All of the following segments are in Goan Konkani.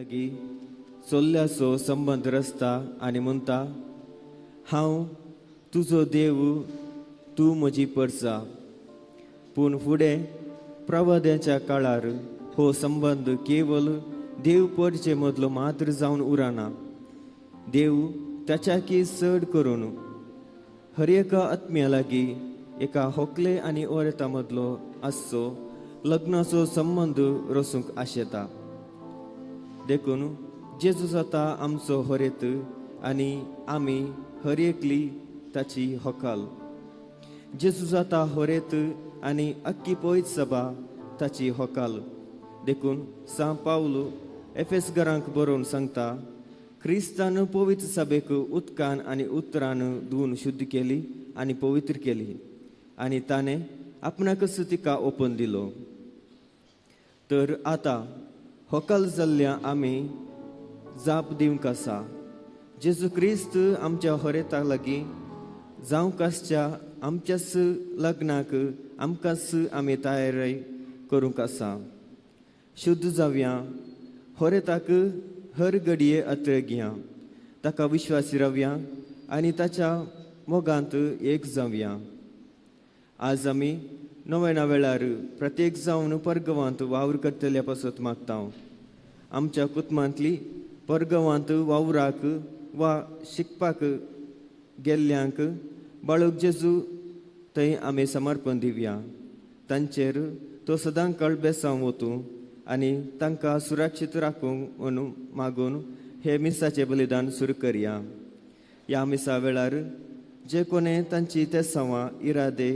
लागीं चोल्ल्याचो संबंद रचता आनी म्हणटा, हांव तुजो देव, तूं म्हजी परसा. पूण फुडें प्रवाद्याच्या काळार हो संबंद केवल देव परचे मदलो मात्र जावन उरना. देव ताच्याकी चड करून हर एका आत्म्या लागीं एका होकले आनी ओरेता मदलो आसचो लग्नाचो संबंद रसूंक आशेता. देखून जेजू जाता आमचो हरेत आनी आमी हर एकली ताची होकाल. जेजू जाता हरेत आनी अक्की पयत सभा ताची होकाल. देखून सां पावलू एफेस घरांक बरोवन सांगता, क्रिस्तान पवित्र सभेक उदकान आनी उतरान धुवन शुद्ध केली आनी पवित्र केली आनी ताणें आपणाकच तिका ओपन दिलो. तर आतां होकाल जाल्ल्या आमी जाप दिवंक आसा. जेजू क्रिस्त आमच्या होरेता लागीं जावंक आसच्या आमच्याच लग्नाक आमकांच आमी तयारी करूंक आसा. शुद्ध जावया, होरेताक हर घडये अत्रगिया, ताका विश्वासी रावया आनी ताच्या मोगांत एक जावया. आज आमी नव्या वेळार प्रत्येक जावन परगवांत वावर करतल्या पासत मागता. आमच्या कुटुंबांतली परगवांत वावराक वा शिकपाक गेल्ल्यांक बाळक जेजू थंय आमी समर्पण दिवया. तांचेर तो सदां काळ बेसांव वतूं आनी तांकां सुरक्षीत राखूंक म्हणून मागून हे मिसाचें बलिदान सुरू करया. ह्या मिसा वेळार जे कोणें तांची तेसांवां इरादे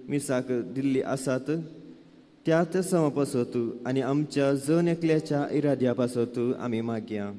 मिसाक दिल्ली आसात त्या तेसांवां पासत आनी आमच्या जण एकल्याच्या इराद्या पासत आमी मागया.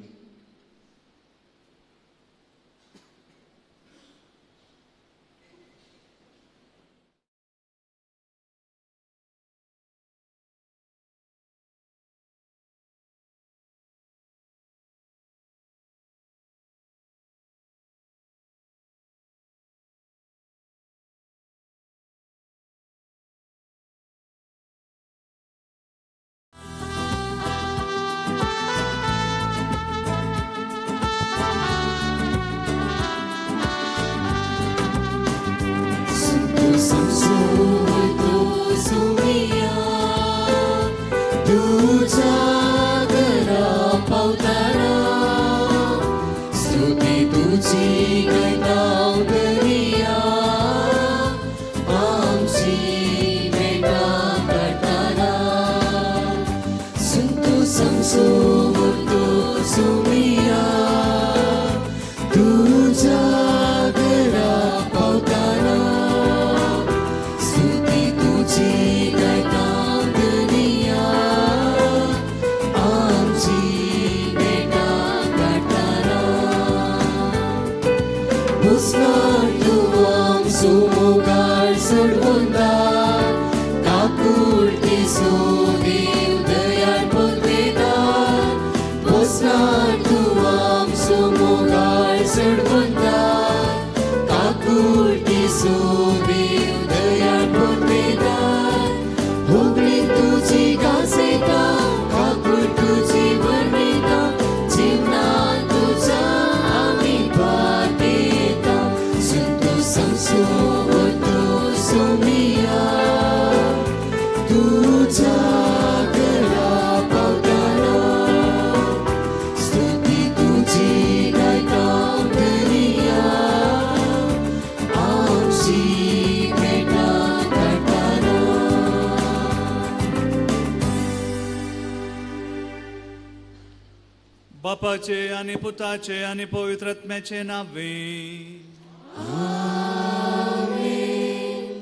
बापाचे आनी पुताचे आनी पवित्र आत्म्याचे नावे.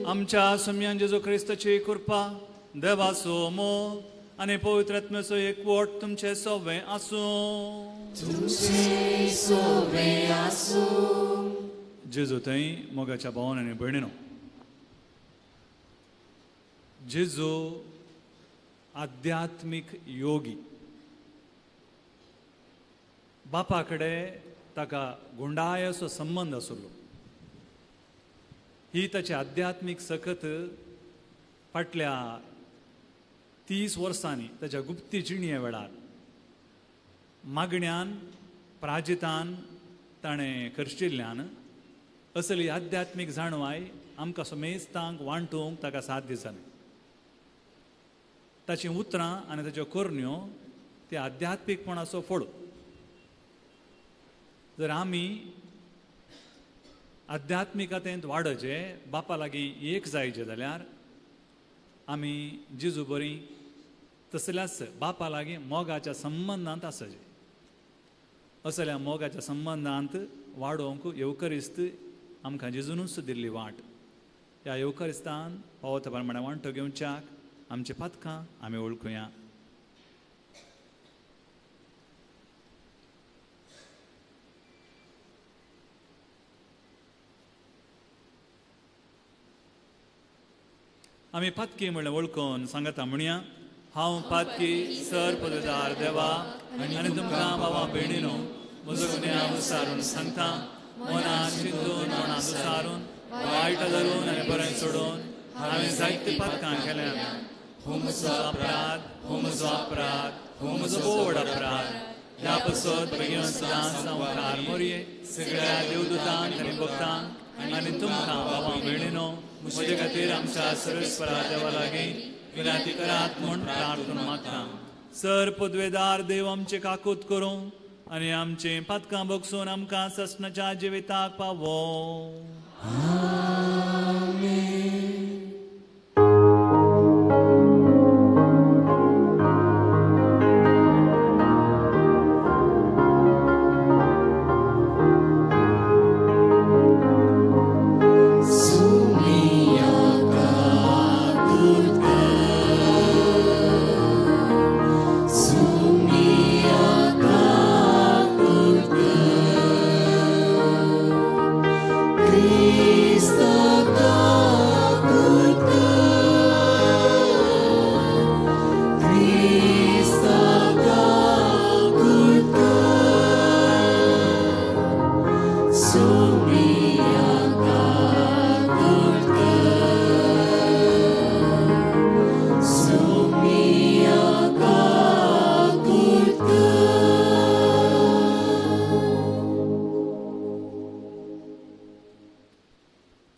आमच्या सुम्यान जेजू क्रिस्ताची कृपा, देवाचो मोग आनी पवित्र आत्म्याचो एकवट तुमचे सोवे आसूं. जेजू थंय मोगाच्या भावान आनी भयणीनो, जेजू आध्यात्मीक योगी. बापा कडेन ताका गुंडाय असो संबंद आसलो. ही ताची आध्यात्मीक सकत फाटल्या 30 वर्सांनी ताच्या गुप्ती जिणये वेळार मागण्यान प्राजितान ताणें खर्चिल्ल्यान असली आध्यात्मीक जाणवाय आमकां समेस्तांक वांटूंक ताका साध्य जालें. ताचीं उतरां आनी ताच्यो करण्यो ते आध्यात्मीकपणाचो फोड. जर आमी आध्यात्मिकतेंत वाडचे, बापा लागीं एक जायचे जाल्यार आमी जेजू बरी तसल्याच बापा लागीं मोगाच्या संबंदांत आसचे. असल्या मोगाच्या संबंदांत वाडोवंक येवकरिस्त आमकां जेजूनच दिल्ली वाट. ह्या येवकरिस्तान फावो त्या प्रमाणे वांटो घेवच्याक आमची पातकां आमी वळखुया. आमी पातकी म्हणलें वळखून सांगता म्हणया, हांव पातकी सर पददार देवा आनी तुमकां बाबा भयणीनो म्हजो गुन्यांव विचारून सांगता, मनान चिंतून मनान विचारून वायट धरून आनी बरें सोडून हांवें जायते पातकां केल्या. हो म्हजो अपराध, हो म्हजो अपराध, हो म्हजो व्हड अपराध. ह्या पसत बेगीन सदां मुखार मोरये सगळ्या देवदूतांक आनी भक्तांक आनी तुमकां बाबा भयणीनो म्हजे खातीर आमच्या सर्वेस्परा देवा लागीं विनंती करात म्हूण प्रार्थना मागता. सर पदवेदार देव आमचे काकूत करूं आनी आमचे पातकां बगसून आमकां ससनाच्या जिविताक पावो.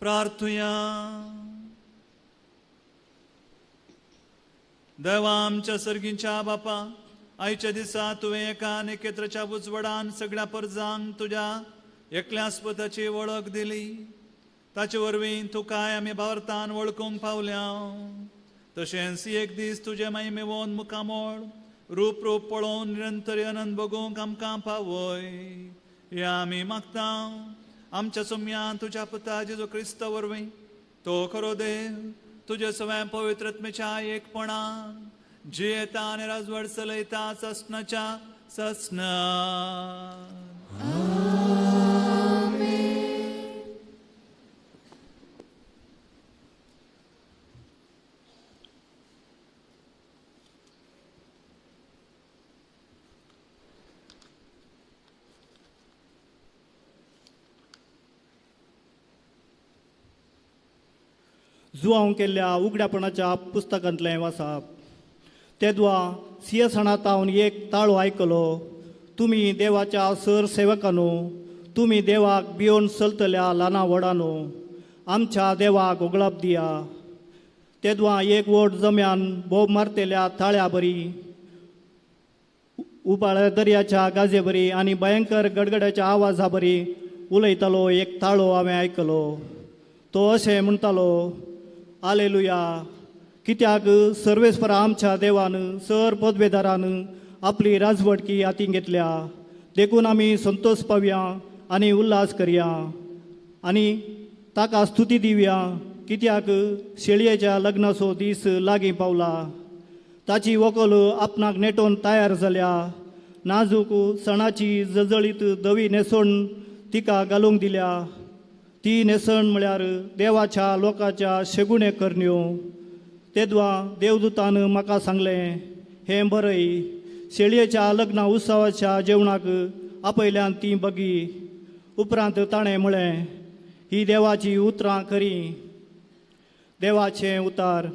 प्रार्थुया. देवा आमच्या सर्गींच्या बापा, आयच्या दिसा तुवें एका नेकेत्राच्या उजवडान सगळ्या परजांक तुज्या एकल्याच पुताची वळख दिली. ताचे वरवीं तुकाय आमी भारतान वळखूंक पावल्या. तशेंच एक दीस तुजें मायमेवोन मुखामोळ रूप रूप पळोवन निरंतर आनंद भोगूंक आमकां पावय हे आमी मागता. आमच्या सोम्यान तुज्या पुता जेजू क्रिस्त वरवीं तो खरो देव तुजे सगळ्या पवित्र आत्म्याच्या एकपणान जियेता आनी राजवट चलयता ससनाच्या ससना. जुवांव केल्ल्या उगड्यापणाच्या पुस्तकांतलें वाचप. तेदवा सिंहासनातावन एक ताळो आयकलो, तुमी देवाच्या सर सेवकानो, तुमी देवाक भियोन चलतल्या ल्हाना व्हडानो, आमच्या देवाक ओगळप दिया. तेदवा एक व्हड जम्यान बोब मारतेल्या ताळ्या बरी, उबाळ्या दर्याच्या गाजे बरी आनी भयंकर गडगड्याच्या आवाजा बरी उलयतालो एक ताळो हांवें आयकलो. तो अशें म्हणटालो, आलेलुया, कित्याक सर्वेस्परा आमच्या देवान सर पदवेदारान आपली राजवटकी हातीं घेतल्या. देखून आमी संतोष पावया आनी उल्हास करया आनी ताका स्तुती दिवया, कित्याक शेळयेच्या लग्नाचो दीस लागीं पावला. ताची व्हंकल आपणाक नेटोवन तयार जाल्या. नाजूक सणाची जळजळीत धवी न्हेसण तिका घालूंक दिल्या. ती न्हेसण म्हळ्यार देवाच्या लोकाच्या शेगुणे करण्यो. तेदवा देवदूतान म्हाका सांगलें, हें बरय, शेळयेच्या लग्ना उत्सवाच्या जेवणाक आपयल्यान ती बगी. उपरांत ताणें म्हळें, ही देवाची उतरां खरी. देवाचें उतार.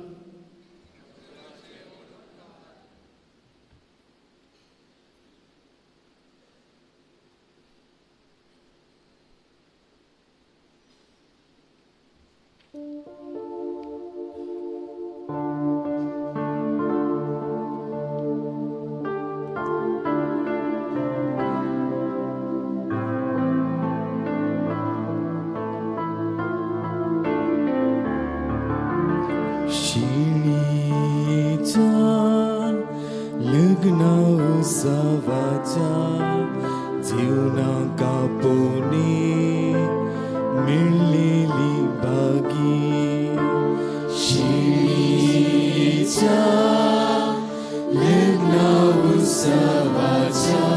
शिळीच्या लग्ना उत्सवाच्या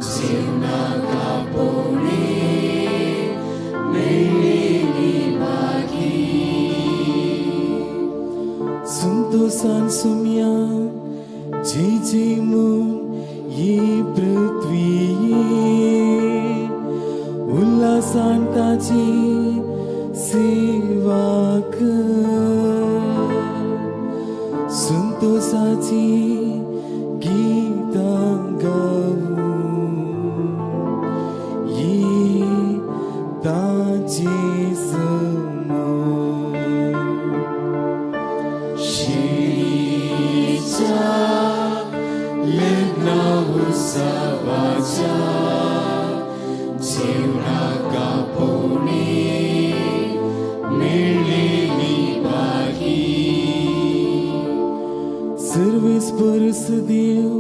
जेवणाक आपोवणी मेळ्ळेली भागी. संतोषान सुम्या जय जय म्हूण ही पृथ्वी, उल्हासान ताची सेवा कर, संतोषाची गीतां गावूं ही ताचे समोर. शिळीच्या लग्ना उत्सवाच्या जेवणाक आपोवणी मेळ्ळेली भागी. सर्वेस्पर देव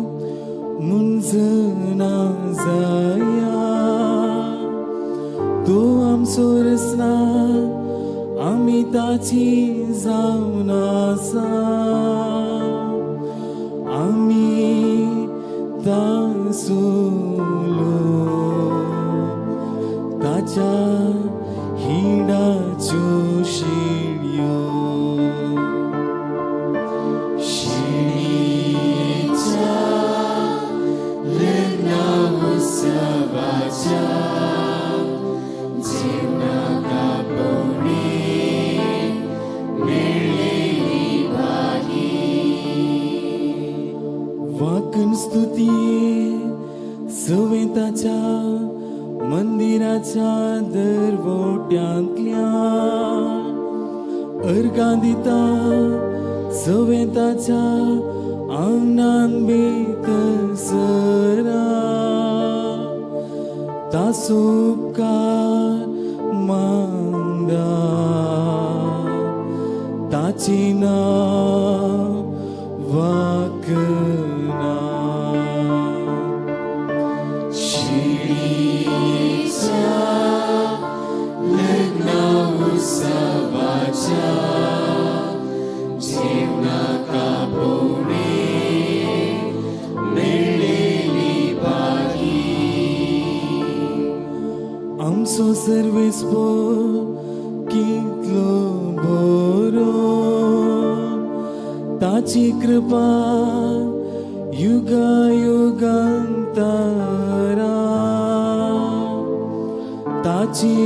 मुंजना जाया, तो आमचो रचना, आमी ताची जावन आसा, आमी तासुलो ताच्या हिडाच्यो शिळयो. शिळीच्या लग्ना उत्सवाच्या जेवणाक आपोवणी मेळ्ळेली भागी. वाकन स्तुती सवे ताच्या मंदिराच्या दरवट्यांतल्या, अर्गां दिता सवे ताच्या आंगणान भितर सरा, ताचो उपकार मांगा, ताची नांव वाकना. शिळीच्या लग्ना उत्सवाच्या जेवणाक आपोवणी मेळ्ळेली भागी. आमचो सर्वेस्पर कितलो बरो, ताची कृपा युगा युगांतरा, ताची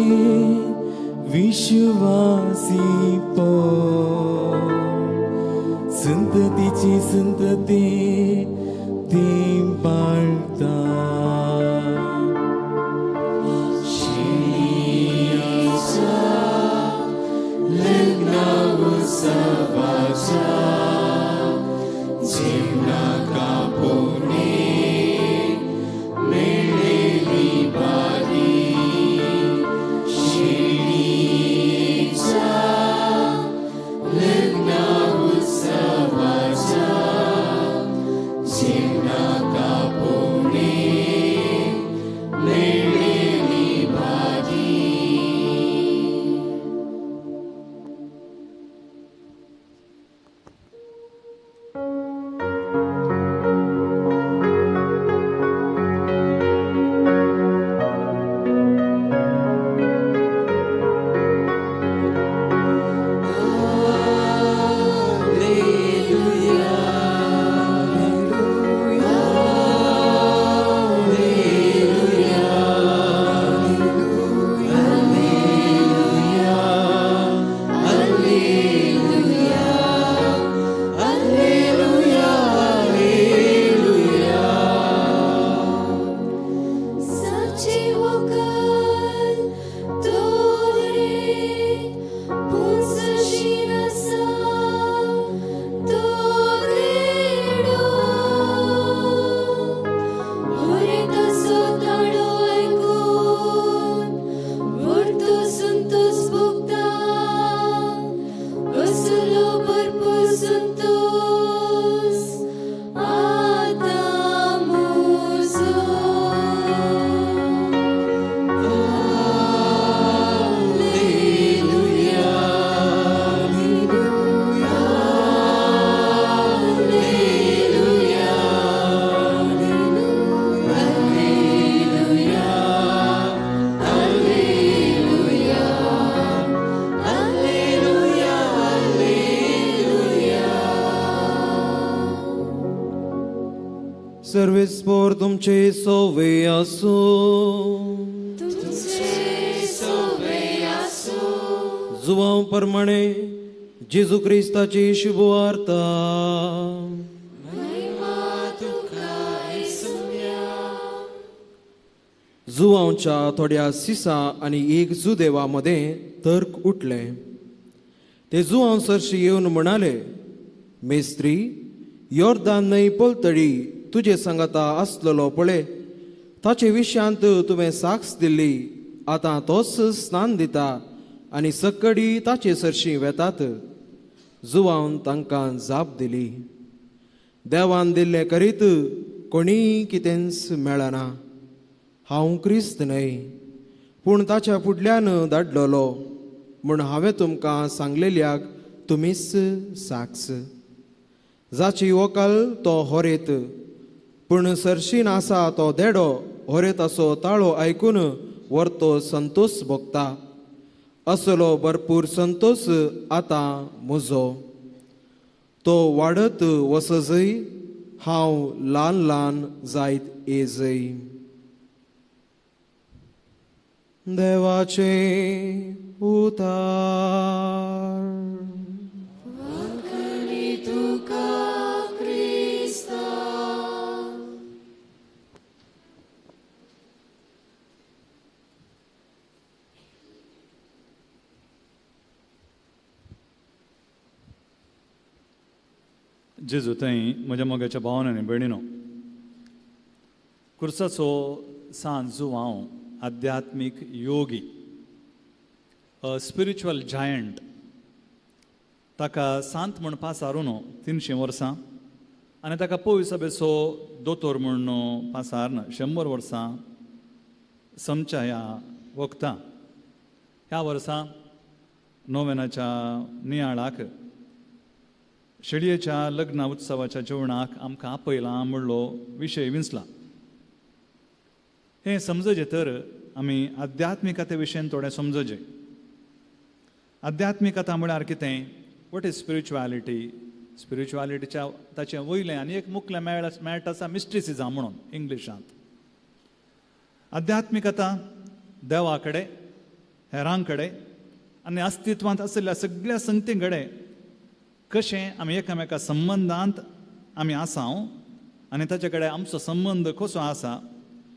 विश्वासी संततीची संतती ती पाळता. शिळीच्या लग्ना उत्सवाच्या जेवणाक आपोवणी मेळ्ळेली भागी. शिळीच्या लग्ना उत्सवाच्या जेवणाक आपोवणी मेळ्ळेली भागी. सर्वेस्पोर तुमचे सोवे आसूं. जुवांव प्रमाणे जेजू क्रिस्ताची शुभवार्ता. जुवांच्या थोड्या सिसा आनी एक जुदेवा मदें तर्क उठले. ते जुवांव सरशी येवन म्हणाले, मेस्त्री, योर्दान न्हंय पलतडी तुजे सांगाता आसलेलो पळय, ताचे विशयांत तुवें साक्ष दिल्ली, आतां तोच स्नान दिता आनी सक्कडी ताचे सरशीं वेतात. जुवान तांकां जाप दिली, देवान दिल्लें करीत कोणीय कितेंच मेळना. हांव क्रिस्त न्हय, पूण ताच्या फुडल्यान धाडलेलो म्हूण हांवें तुमकां सांगलेल्याक तुमीच साक्ष. जाची वकल तो होरेत, पूण सरशीन आसा तो देडो होरेताचो ताळो आयकून वर्तो संतोष भोगता. असलो भरपूर संतोष आतां म्हजो. तो वाडत वसजय, हांव ल्हान ल्हान जायत येजय. देवाचे उतार. जेजू थंय म्हज्या मोगाच्या भावान आनी भयणीनो, खुर्साचो सांत जुवांव आध्यात्मीक योगी, अ स्पिरिच्युअल जायंट, ताका सांत म्हूण पासारून 300 वर्सां आनी ताका पयस दोतोर म्हूण पासारन 100 वर्सां समच्या ह्या वखदां. ह्या वर्सा नोवेनाच्या नियाळाक शेळयेच्या लग्न उत्सवाच्या जेवणाक आमकां आपयलां म्हणलो विशय विंचला. हें समजचें तर आमी आध्यात्मिकते विशयन थोडें समजचें. आध्यात्मिकता म्हळ्यार कितें? What is spirituality? स्पिरिच्युआलिटीच्या ताचें वयलें आनी एक मुखलें मेळटा आसा मिस्ट्रिसिजम म्हणून इंग्लिशांत. आध्यात्मिकता देवा कडेन, हेरां कडेन आनी अस्तित्वांत आशिल्ल्या सगळ्या संगतीं कडेन कशें आमी एकामेका संबंदांत आमी आसा आनी ताचे कडेन आमचो संबंद कसो आसा,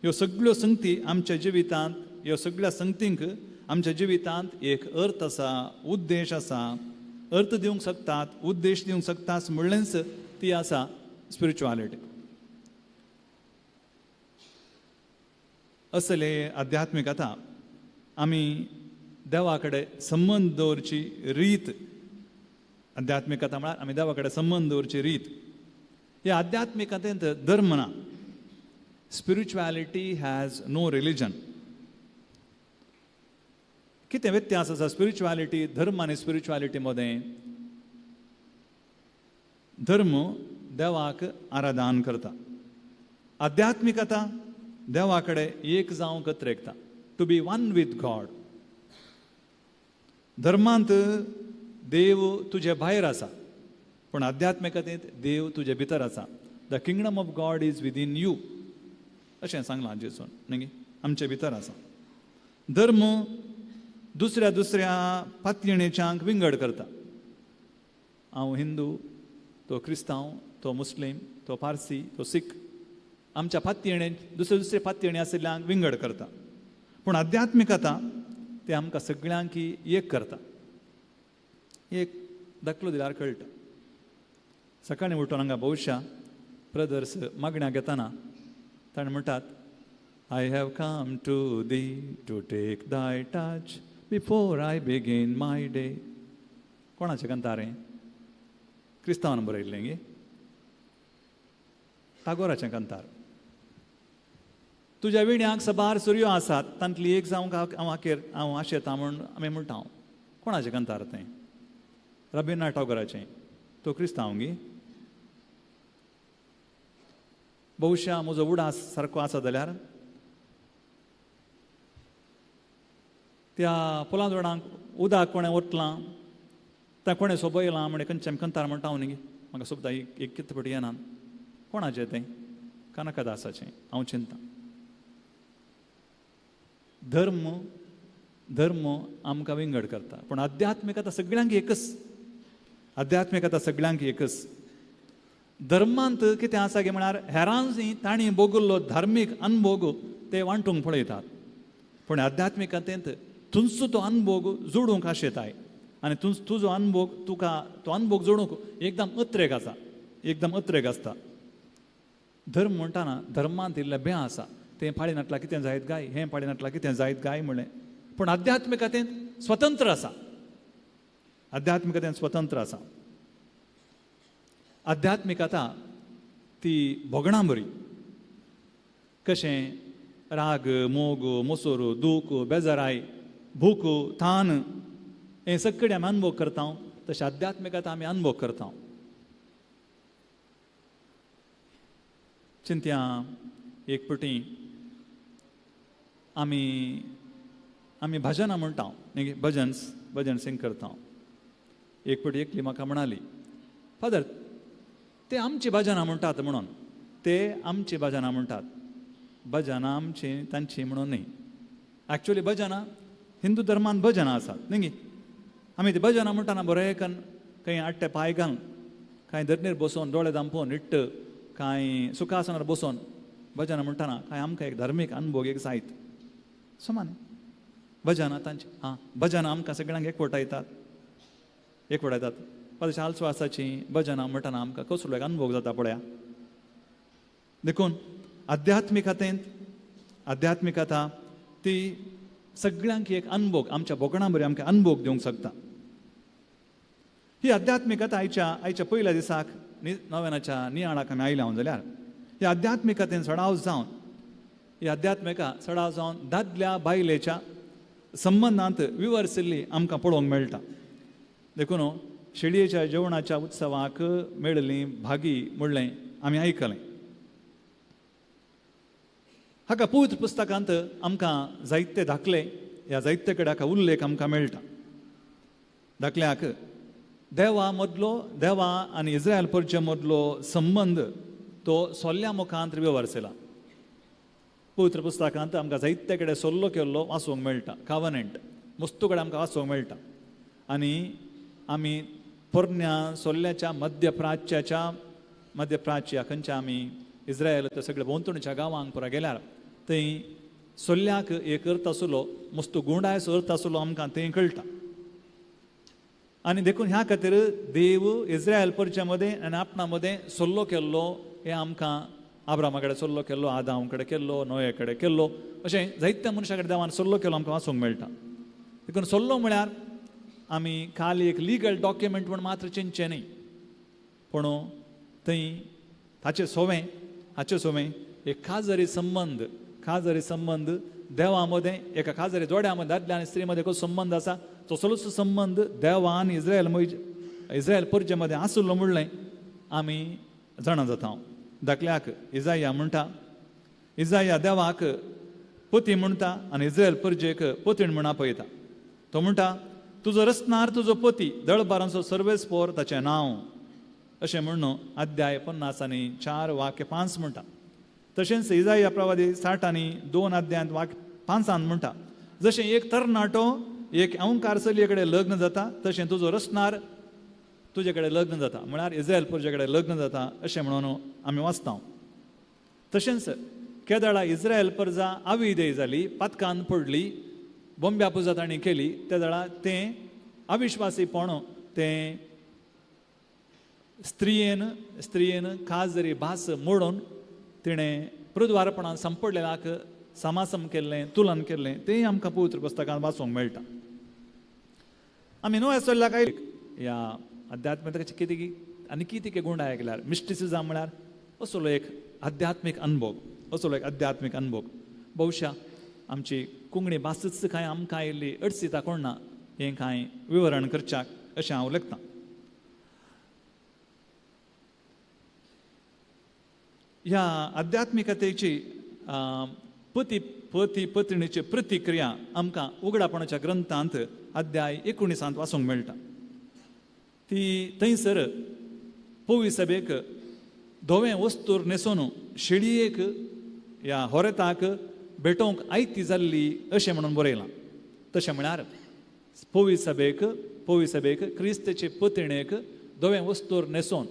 ह्यो सगळ्यो संगती आमच्या जिवितांत, ह्यो सगळ्या संगतींक आमच्या जिवितांत एक अर्थ आसा, उद्देश आसा. अर्थ दिवंक शकतात, उद्देश दिवंक शकतात म्हणलेंच ती आसा स्पिरिच्युआलिटी. असले आध्यात्मिकता आमी देवा कडेन संबंद दवरची रीत. आध्यात्मिकता म्हळ्यार आमी देवा कडेन संबंद दवरची रीत. ह्या आध्यात्मिकतेंत धर्म ना. Spirituality has no religion. कितें व्यत्यास आसा स्पिरिच्युआलिटी, धर्म आनी स्पिरिच्युआलिटी मदें? धर्म देवाक आराधन करता, आध्यात्मिकता देवा कडेन एक जावंक अत्रेकता, to be one with God. धर्मांत देव तुजे भायर आसा, पूण आध्यात्मिकतेंत देव तुजे भितर आसा. The kingdom of God is within you अशें सांगलां जेजून, न्ही? आमचे भितर आसा. धर्म दुसऱ्या दुसऱ्या पातयेणेच्यांक विंगड करता. हांव हिंदू, तो क्रिस्तांव, तो मुस्लीम, तो पारसी, तो सीख, आमच्या पातयेणे दुसरे दुसरे पातयेणे आशिल्ल्यांक विंगड करता. पूण आध्यात्मिकता ते आमकां सगळ्यांकी एक करता. एक दाखलो दिल्यार कळटा. सकाळीं उठून हांगा भोवशा ब्रदर्स मागण्या घेतना ताणें म्हणटात, I have come to thee to take thy touch before I begin my day. कोणाचें कांतार हें? क्रिस्तांवान बरयल्लें गे, टागोराचें कांतार. तुज्या विण्याक सबार सुरयो आसात, तांतली एक जावंक हांव आखेर हांव आशेता म्हूण आमी म्हणटा. हांव कोणाचें कांतार तें? रबिन्द्रनाथ टागोराचें. तो क्रिस्तांव गे. बहुशा म्हजो उडास सारको आसा जाल्यार त्या फुलां झाडांक उदक कोणें ओतलां, तें कोणें सोबयलां म्हण खंयचें कंतार म्हणटा हांव न्ही, म्हाका सोबता एक कितें पटी येना. कोणाचें तें? कनकदासाचें हांव चिंता. धर्म धर्म आमकां विंगड करता, पूण आध्यात्मिकता सगळ्यांक एकच, आध्यात्मिकता सगळ्यांक एकच. धर्मांत कितें आसा की म्हळ्यार हेरांनी तांणी भोगिल्लो धार्मीक अनभोग ते वांटूंक पळयतात, पूण आध्यात्मिकतेंत तुमचो तो अनभोग जोडूंक आशेताय आनी तुजो अनभोग तुका तो अनभोग जोडूंक एकदम अत्रेक आसा, एकदम अत्रेक आसता. धर्म म्हणटाना धर्मांत इल्लें बें आसा, तें पाळी नाटलां कितें जायत गाय, हें पाळी नाटलां कितें जायत गाय म्हणलें, पूण आध्यात्मिकतेंत स्वतंत्र आसा, आध्यात्मिकतेंत स्वतंत्र आसा. आध्यात्मिकता ती भोगणां बरी, कशें राग, मोग, मोसोर, दूख, बेजाराय, भूक, तान हें सगळें आमी अनुभव करता, तशें आध्यात्मिकता आमी अनुभव करता. चिंत्या एक पटी आमी आमी भजनां म्हणटा, भजन्स भजन सिंग करता. एक पटी एकली म्हाका म्हणाली, फादर ते आमची भजनां म्हणटात म्हणून, ते आमची भजनां म्हणटात, भजनां आमची तांची म्हणून न्ही. एक्चुअली भजनां हिंदू धर्मान भजनां आसात न्ही, आमी ती भजनां म्हणटाना बरें कन खंय आट्टे पांय घालून, कांय धरणीर बसोवन दोळे धांपून इट्ट, कांय सुखासनार बसोवन भजनां म्हणटाना कांय आमकां एक धार्मीक अनुभव एक जायत समान भजनां तांची. आं, भजनां आमकां सगळ्यांक एकवटायतात, एकवटायतात. फादर आलस्वासाची भजनां म्हणटाना आमकां कसलो एक अनुभव जाता पळया. देखून आध्यात्मिकतेंत आध्यात्मिकता ती सगळ्यांक एक अनुभव आमच्या भोगणां बरी आमकां अनुभव दिवंक शकता. ही आध्यात्मिकता आयच्या आयच्या पयल्या दिसाक नव्यानाच्या नियाळाक आमी आयल्या जाल्यार ही आध्यात्मिकतेन सडाव जावन, ही आध्यात्मिका सडाव जावन दादल्या बायलेच्या संबंदांत विवर्सिल्ली आमकां पळोवंक मेळटा. देखून शेळयेच्या जेवणाच्या उत्सवाक मेळिल्ली भागी म्हणलें आमी आयकलें. हाका पवित्र पुस्तकांत आमकां जायते दाखले ह्या जायते कडेन हाका उल्लेख आमकां मेळटा. दाखल्याक देवा मदलो, देवा आनी इस्रायल परजे मदलो संबंद तो सोल्ल्या मुखांत विवर्सला. पवित्र पुस्तकांत आमकां जायते कडेन सोल्लो केल्लो वाचूंक मेळटा, कावनंट मस्तू कडेन आमकां वाचूंक मेळटा. आनी आमी पोरण्या सोल्ल्याच्या मध्यप्राच्याच्या मध्यप्राच्य खंयच्या आमी इस्रायल ते सगळे भोंवतणच्या गांवांक पुरा गेल्यार थंय सोल्ल्याक एक अर्थ आसलो, मस्त गुंडायचो अर्थ आसलो आमकां थंय कळटा. आनी देखून ह्या खातीर देव इस्रायल परच्या मदें आनी आपणा मदें सोल्लो केल्लो हें आमकां आब्रामा कडेन सोल्लो केल्लो, आदाम कडेन केल्लो, नोये कडेन केल्लो, अशें जायत्या मनशा कडेन देवान सोल्लो केल्लो आमकां वाचूंक मेळटा. देखून सोल्लो म्हळ्यार आमी खाली एक लिगल डॉक्युमेंट म्हूण मात्र चिंतचें न्ही, पूण थंय ताचें सोवें हाचें सोवें एक खाजरी संबंद, खाजरी संबंद देवा मदें एका खाजरी जोड्या मदें दादल्या आनी स्त्री मदें कसो संबंद आसा तसलोच संबंद देवा आनी इस्रायल इस्रायल परजे मदें आसलो म्हणलें आमी जाणा जाता. धाकल्याक इजाया म्हणटा, इजाया देवाक पती म्हणटा आनी इस्रायल परजेक पतीण म्हूण आपयता. तो म्हणटा, तुजो रचणार तुजो पती, दळबारांचो सर्वेस्पोर ताचें नांव, अशें म्हणून अध्याय 50 आनी 4 वाक्य 5 म्हणटा. तशेंच इजाया प्रवादी 60 आनी 2 अध्यायांत वाक्य 5 म्हणटा, जशें एक तरणाटो एक अंकार चलये कडेन लग्न जाता तशें तुजो रचणार तुजे कडेन लग्न जाता, म्हळ्यार इस्रायल परजे कडेन लग्न जाता अशें म्हणून आमी वाचता. तशेंच केदळा इस्रायल परजा आविदेय जाली, पातकान पडली, बोंब्या पुजा तांणी केली, त्या वेळार तें अविश्वासीपण तें स्त्रियेन स्त्रियेन खाजरी भास मोडून तिणें पृद्वारपणान संपडलेल्याक समासम केल्लें, तुलन केल्लें, तेंय आमकां पवित्र पुस्तकांत वाचूंक मेळटा. आमी नव्या चल्ल्या काय ह्या अध्यात्मिकाचे कितें आनी कितें गुण आयकल्यार मिस्टिसिजम म्हळ्यार असलो एक आध्यात्मीक अनुभव, असलो एक आध्यात्मीक अनुभव. बहुशा आमची कोंकणी भासूच कांय आमकां आयिल्ली अडसिता कोण ना हें कांय विवरण करच्याक अशें हांव लेखतां. ह्या आध्यात्मिकतेची पती पती पत्नीची प्रतिक्रिया आमकां उगडापणाच्या ग्रंथांत अध्याय 19 वाचूंक मेळटा. ती थंयसर पवी सभेक धवें वस्तूर न्हेसून शेळयेक ह्या होरेताक भेटोवंक आयती जाल्ली अशें म्हणून बरयलां. तशें म्हळ्यार पवी सभेक क्रिस्ताचे पतिणेक धवें वस्तूर न्हेसून,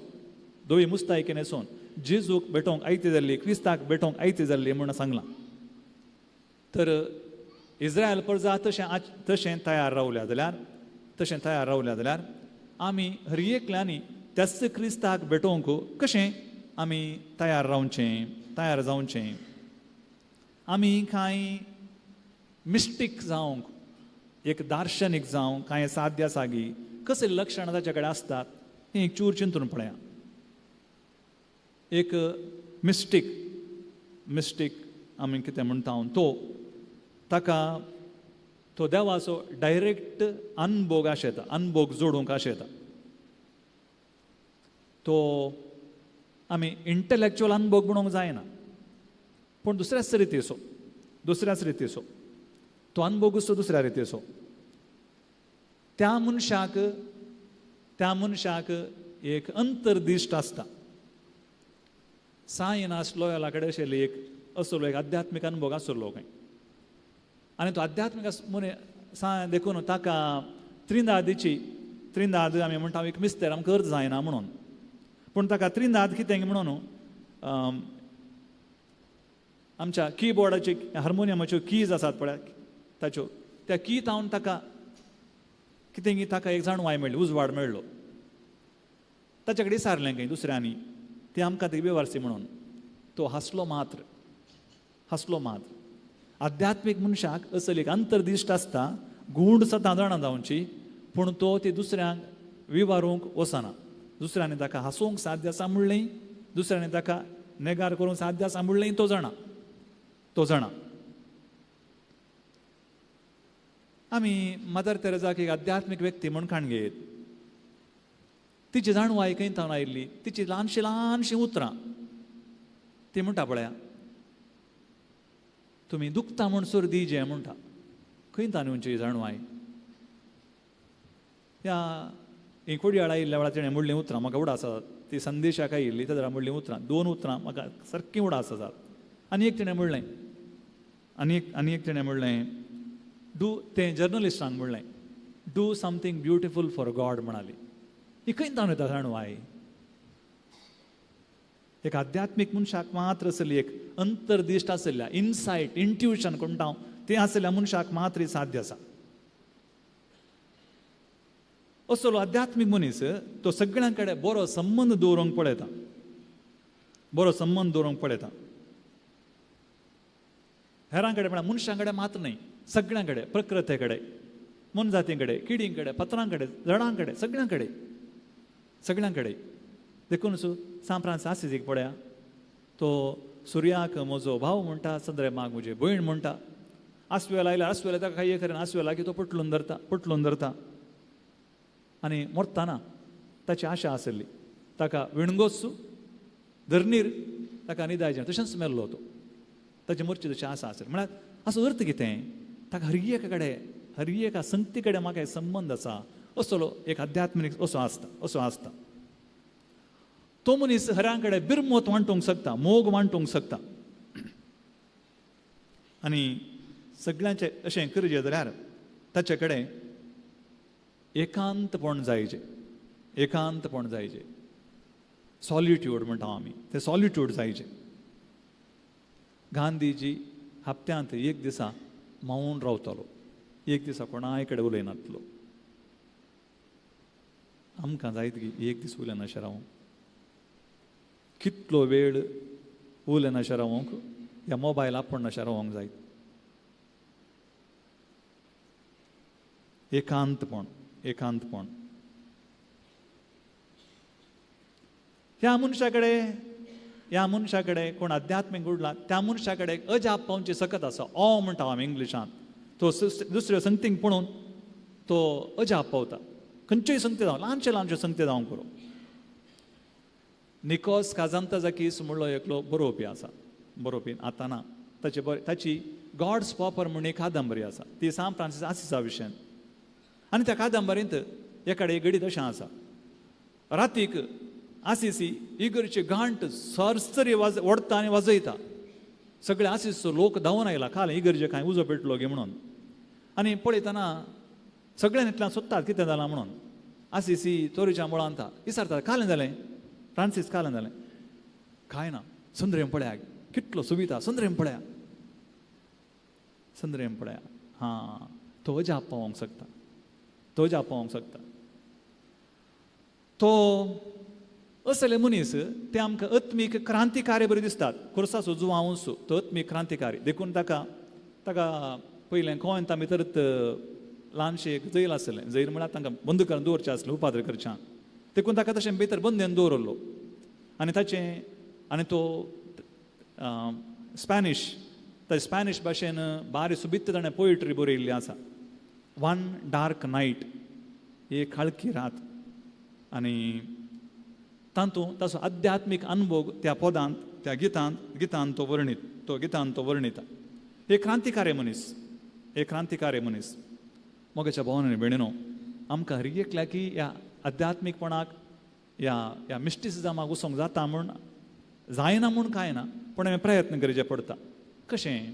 धवी मुस्तायकी न्हेसून जेजूक भेटोवंक आयती जाल्ली, क्रिस्ताक भेटोवंक आयती जाल्ली म्हणून सांगलां. तर इस्रायल प्रजा तशें तशें तयार रावल्या जाल्यार आमी हर एकल्यांनी त्याच क्रिस्ताक भेटोवंक कशें आमी तयार जावचें. आमी कांय मिस्टीक जावंक, एक दार्शनीक जावंक कांय साध्य आसा गी, कसलीं लक्षणां ताचे कडेन आसतात हें एक चूर चिंतून पळया. एक मिस्टीक आमी कितें म्हणटा तो ताका तो देवाचो डायरेक्ट अनभोग आशेता, अनभोग जोडूंक आशेता. तो आमी इंटलेक्चुअल अनभोग म्हणूंक जायना, पूण दुसऱ्याच रितीचो तो अनभोगूच दुसऱ्या रितीचो. त्या मनशाक एक अंतर्दिश्ट आसता. सायनास लोयोला कडेन आशिल्ली एक असलो एक आध्यात्मीक अनभोग आसलो खंय, आनी तो आध्यात्मीक देखून ताका त्रिंदाद आमी म्हणटा एक मिस्तेर आमकां अर्थ जायना म्हणून, पूण ताका त्रिंदाद कितें म्हणून आमच्या किबोर्डाचे हार्मोनियमाच्यो कीज आसात पळय ताच्यो, त्या की तावन ताका कितें ताका एक जाणवाय मेळ्ळी, उजवाड मेळ्ळो. ताचे कडेन विचारलें खंय दुसऱ्यांनी, ती आमकां ती बेवारसी म्हणून. तो हांसलो मात्र. आध्यात्मीक मनशाक असली एक अंतर्दिश्ट आसता, गूढ सदां जाणा जावची, पूण तो ती दुसऱ्यांक विवारूंक वचना. दुसऱ्यांनी ताका हांसोवंक साध्य आसा म्हणलें, दुसऱ्यांनी ताका नेगार करूंक साध्य आसा म्हणलें, तो जाणा. आमी मदर तेरेजाक एक आध्यात्मीक व्यक्ती म्हूण काण घेयत. तिची जाणवाय खंय थावन आयिल्ली, तिची ल्हानशीं ल्हानशीं उतरां ती म्हणटा पळया, तुमी दुखता म्हणसर दिजे म्हणटा. खंय तान येवची जाणवाय? ह्या ही कोडयाळ आयिल्ल्या वेळार तिणें म्हणलीं उतरां म्हाका उडास आसात, ती संदेशाक आयिल्ली त्या वेळार म्हणलीं उतरां, दोन उतरां म्हाका सारकीं उडास आसात. आनी एक तिणें म्हणलें, आनी एक तिणें म्हणलें, do तें जर्नलिस्टांक म्हणलें, do something beautiful for God म्हणाली. ही खंय तान येता जाणवाय? एक आध्यात्मीक मनशाक मात्र आसली एक अंतर्दिश्ट आसल्या, इनसायट, इंट्युशन म्हणटा तें आसल्या मनशाक मात्र साध्य आसा. असलो आध्यात्मीक मनीस तो सगळ्यां कडेन बरो संबंद दवरूंक पळयता, हेरां कडेन म्हळ्यार मनशां कडेन मात्र न्हय, सगळ्यां कडेन, प्रकृते कडेन, मनजाती कडेन, किडीं कडेन, पत्रां कडेन, झाडां कडेन, सगळ्यां कडेन. देखून सांत फ्रांसीस आसिजीक पळया, तो सुर्याक म्हजो भाव म्हणटा, चंद्रमाक म्हजी भयण म्हणटा. आसवेल आयल्यार आसवेल ताका कांय करेन, आसवेल लागीं तो पटलून धरता. आनी मरतना ताची आशा आसली, ताका विणगोस धरणीर ताका निदायचें, तशेंच मेल्लो तो, ताची मरची तशी आशा आसली. म्हळ्यार असो अर्थ कितें, ताका हर एका कडेन, हर एका संगती कडेन म्हाका एक संबंद आसा, असलो एक आध्यात्मीक असो आसता. तो मनीस हरां कडेन बिरमोत वांटूंक शकता, मोग वांटूंक शकता. आनी सगळ्यांचें अशें करचें जाल्यार ताचे कडेन एकांतपण जायचें, सॉलिट्यूड म्हणटा आमी, तें सॉलिट्यूड जायचें. गांधीजी हप्त्यांत एक दिसा मौन रावतालो, एक दिसा कोणाय कडेन उलयनातलो. आमकां जायत की एक दीस उलयनाशें रावूंक, कितलो वेळ उलयनाशें रावूंक, ह्या मोबायल आपणाशें रावूंक जायत. एकांतपण ह्या मनशा कडेन कोण आध्यात्मीक उडला त्या मनशा कडेन अजाप पावची सकत आसा. ऑ म्हणटा आमी इंग्लिशांत, तो दुसऱ्यो संगतींक पळोवन तो अजाप पावता. खंयच्योय संगती जावं, ल्हानशे ल्हानश्यो संगती जावं करूं. निकोस काजांताजाकीस म्हणलो एकलो बरोवपी आसा, बरोवपी आतां ना, ताची गॉड्स पॉपर म्हूण एक कादंबरी आसा, ती सांत फ्रांसीस आसिसा विशयान. आनी त्या कादंबरींत एकाडे घडीत अशें आसा, रातीक आसिसी इगर्जेची घांट सरसरी वाज ओडटा आनी वाजयता. सगळे आसिसचो लोक धांवून आयला काल इगर्जे कांय उजो पेटलो गे म्हणून. आनी पळयतना सगळ्यान इतल्यान सोदतात कितें जालां म्हणून. आसिसी तोरीच्या मुळांत विचारतात कालें जालें फ्रांसीस कालें जालें? कांय ना, सुंदरें पळया कितलो सुविधा, सुंदरें पळया, सुंदरें पळया. हां, तो अजाप पावोंक शकता, तो अजाप पावोंक शकता. तो असले मनीस ते आमकां आत्मीक क्रांतिकारी बरी दिसतात. खुर्साचो जुवांवसो तो आत्मीक क्रांतिकारी, देखून ताका ताका पयलें गोंयांत आमी तरत ल्हानशें एक जैल आसलें, जैल म्हळ्यार तांकां बंद करून दवरचें आसलें उपाद्र करच्यान, देखून ताका तशें भितर बंदेन दवरलो. आनी ताचें आनी तो स्पॅनिश, ताचे स्पॅनिश भाशेन बारी सुबीत ताणें पोयट्री बरयल्ली आसा. वन डार्क नायट, एक काळखी रात. आनी तातूंत ताचो आध्यात्मीक अनुभव त्या पदांत, त्या गितांत, गितान तो वर्णीत, तो गितान तो वर्णिता. एक क्रांतिकारी मनीस, एक क्रांतिकारी मनीस. मोगाच्या भावान आनी भयणीनो, आमकां हर एकल्याकी ह्या आध्यात्मीकपणाक, ह्या ह्या मिस्टिसिजमाक वचोंक जाता म्हूण जायना म्हूण कांय ना, पूण आमी प्रयत्न करचे पडटा. कशें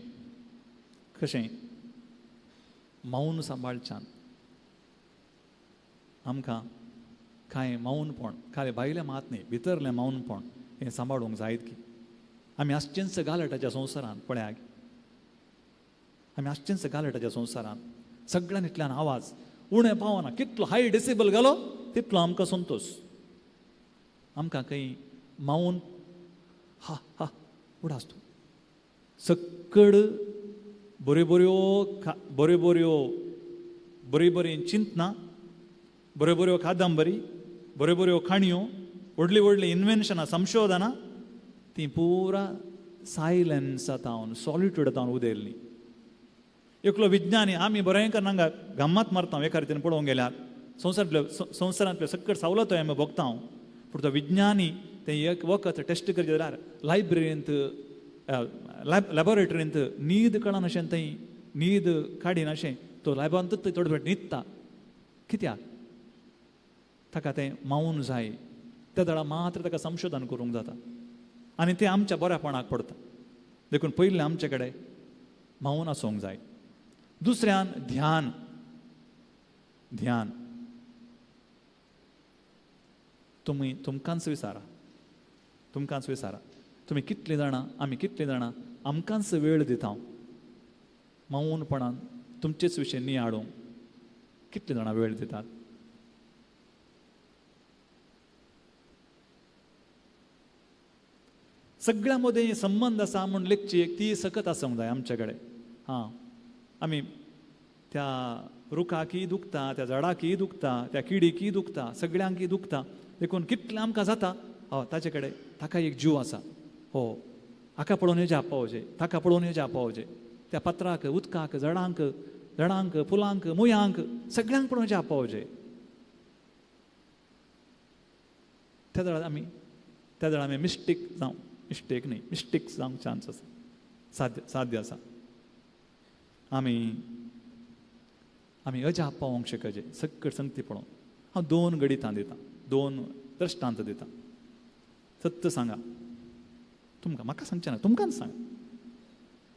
कशें मौन सांबाळच्यान आमकां कांय मौनपण, कांय भायलें मात न्ही, भितरलें मौनपण हें सांबाळूंक जायत की. आमी आसचेंच गालटाच्या संवसारांत पळया, आमी आसचेंच गालटाच्या संवसारांत सगळ्यान इतल्यान आवाज उणें पावना, कितलो हाय डेसिबल घालो तितलो आमकां संतोश. आमकां खंय मौन हा हा उडास तूं सक्कड बऱ्यो बऱ्यो बऱ्यो बऱ्यो बरीं बरीं चिंतनां, बऱ्यो बऱ्यो कादंबरी, बऱ्यो बऱ्यो काणयो, व्हडलीं व्हडलीं इन्वेन्शनां, संशोधनां, तीं पुरा सायलन्सा तावन, सॉलिट्यूड तावन उदेल्लीं. एकलो विज्ञानी, आमी बरें करना हांगा गम्मत मारता एका रितीन पळोवंक गेल्यार संवसारांतल्यो संवसारांतल्यो सक्कड सवलतो आमी भोगता, पूण तो विज्ञानी तें एक वखद टेस्ट करचें जाल्यार लायब्ररींत, लॅबोरेटरींत न्हीद कळनाशें, थंय न्हीद काडिनाशें तो लॅबांतूच थोडे फावट न्हिदता. कित्याक? ताका तें मौन जाय, त्या वेळार मात्र ताका संशोधन करूंक जाता आनी तें आमच्या बऱ्यापणाक पडटा. देखून पयलें आमचे कडेन मौन आसूंक जाय. दुसऱ्यान ध्यान, ध्यान तुमी तुमकांच विचारा, तुमकांच विचारा, तुमी कितलीं जाणां, आमी कितलीं जाणां आमकांच वेळ दिता मौनपणान तुमचेच विशय नियाळूंक कितलीं जाणां वेळ दितात? सगळ्यां मदीं संबंद आसा म्हूण लेखची एक ती सकत आसूंक जाय आमचे कडेन. हां, आमी त्या रुखाकय दुखता, त्या झाडाकय दुखता, त्या किडीकय दुखता, सगळ्यांकय दुखता, देखून कितलें आमकां जाता हय ताचे कडेन ताका एक जीव आसा, हो हाका पळोवन जाप पावचे, ताका पळोवन जाप पावचे, त्या पत्राक, उदकाक, झाडांक, झाडांक, फुलांक, मुयांक, सगळ्यांक पळोवन जाप पावचे. त्या वेळार आमी, त्या वेळार आमी मिस्टेक जावं, मिस्टेक न्ही, मिस्टेक जावंक चान्स आसा, साध्य साध्य आसा. आमी आमी अजाप पावोंक शकचे सक्कड संगती पळोवन. हांव दोन गणितां दितां, दोन दृश्टांत दितां. सत्य सांगा तुमकां, म्हाका सांगचें ना, तुमकांच सांगा.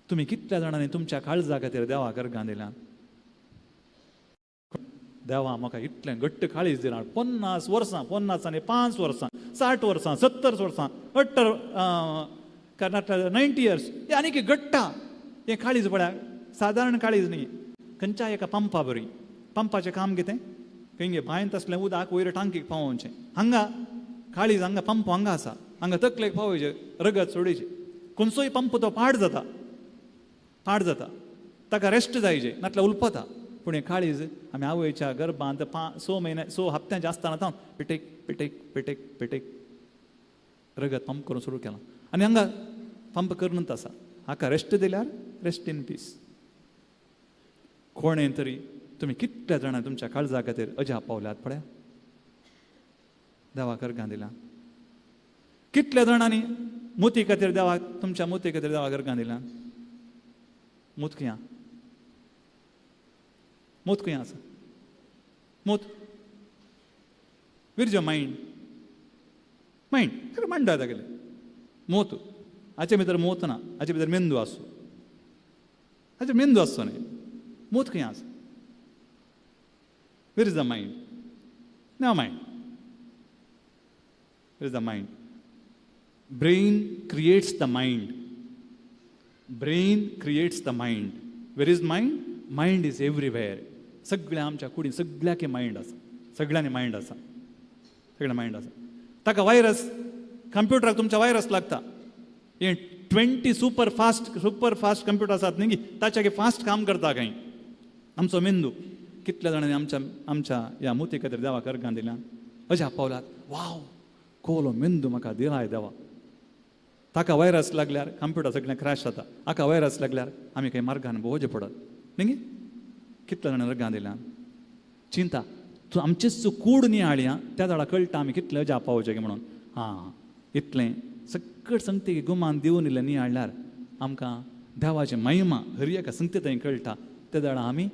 तुमी कितल्या जाणांनी तुमच्या काळजा खातीर देवा गर्गां दिल्यान? देवा म्हाका इतलें घट्ट काळीज दिलां, 50 वर्सां, 50 आनी 5 वर्सां, 60 वर्सां, 70 वर्सां, 18 90 इयर्स, हें आनीक घट्टा हें काळीज पळया. सादारण काळीज न्ही, खंयच्या एका पंपा बरी. पंपाचें काम कितें? खंय बांयंत आसलें उदक वयर टांकीक पावोवचें. हांगा काळीज, हांगा पंप हांगा आसा, हांगा तकलेक पावोवचें, रगत सोडीचें. खंयचोय पंप तो पाड जाता, पाड जाता, ताका रेस्ट जायचे, नातल्यार उलपता. पूण हें काळीज आमी आवयच्या गर्भांत 5-6 म्हयने, 6 हप्त्यांचे आसतना तावन पिटेक पिटेक पिटेक पिटेक रगत पंप करून सुरू केलां आनी हांगा पंप करूनच आसा. हाका रेस्ट दिल्यार रेस्ट इन पीस. कोणें तरी तुमी कितल्या जाणां तुमच्या काळजा खातीर अजाप पावल्यात पळया, देवा गर्गां दिल्या. कितल्या जाणांनी मोती खातीर देवाक, तुमच्या मोती खातीर देवा गर्गां दिल्या? मोत खंय? मोत खंय आसा? मोत where is your mind? Mind ताका मांडा तागेलें मोत. हाचे भितर मोत ना, हाचे भितर मेंदू आसो, हाचे मेंदू आसचो न्ही, मोत खंय आसा? Where is the mind? ना mind. Where is the mind? Brain creates the mind. Brain creates the mind. Where is mind? Mind is everywhere. सगळ्या आमच्या कुडीन सगळ्याके मायंड आसा, सगळ्यांनी मायंड आसा, सगळ्या मायंड आसा. ताका वायरस, कंप्युटराक तुमच्या वायरस लागता. हे 20 super fast, super fast computer आसात न्ही, ताच्या फास्ट काम करता खंय आमचो मेंदू. कितल्या जाणांनी आमच्या आमच्या ह्या मुती खातीर देवाक अर्गां दिल्यान अशा पावलात, वाव कोलो मेंदू म्हाका दिलाय देवा. ताका वायरस लागल्यार कंप्युटर सगळें क्रॅश जाता. हाका वायरस लागल्यार आमी खंय मार्गान भोवचे पडत न्ही. कितल्या जाणांनी अर्गां दिल्यान चिंता तूं आमचीच कूड नियाळया त्या जाणा कळटा आमी कितले अजाप पावचे म्हणून. आं इतलें सगळें संगती गुमान दिवन इल्लें नियाळल्यार आमकां देवाची महिमा हर एका संगती थंय कळटा. त्या जाणा आमी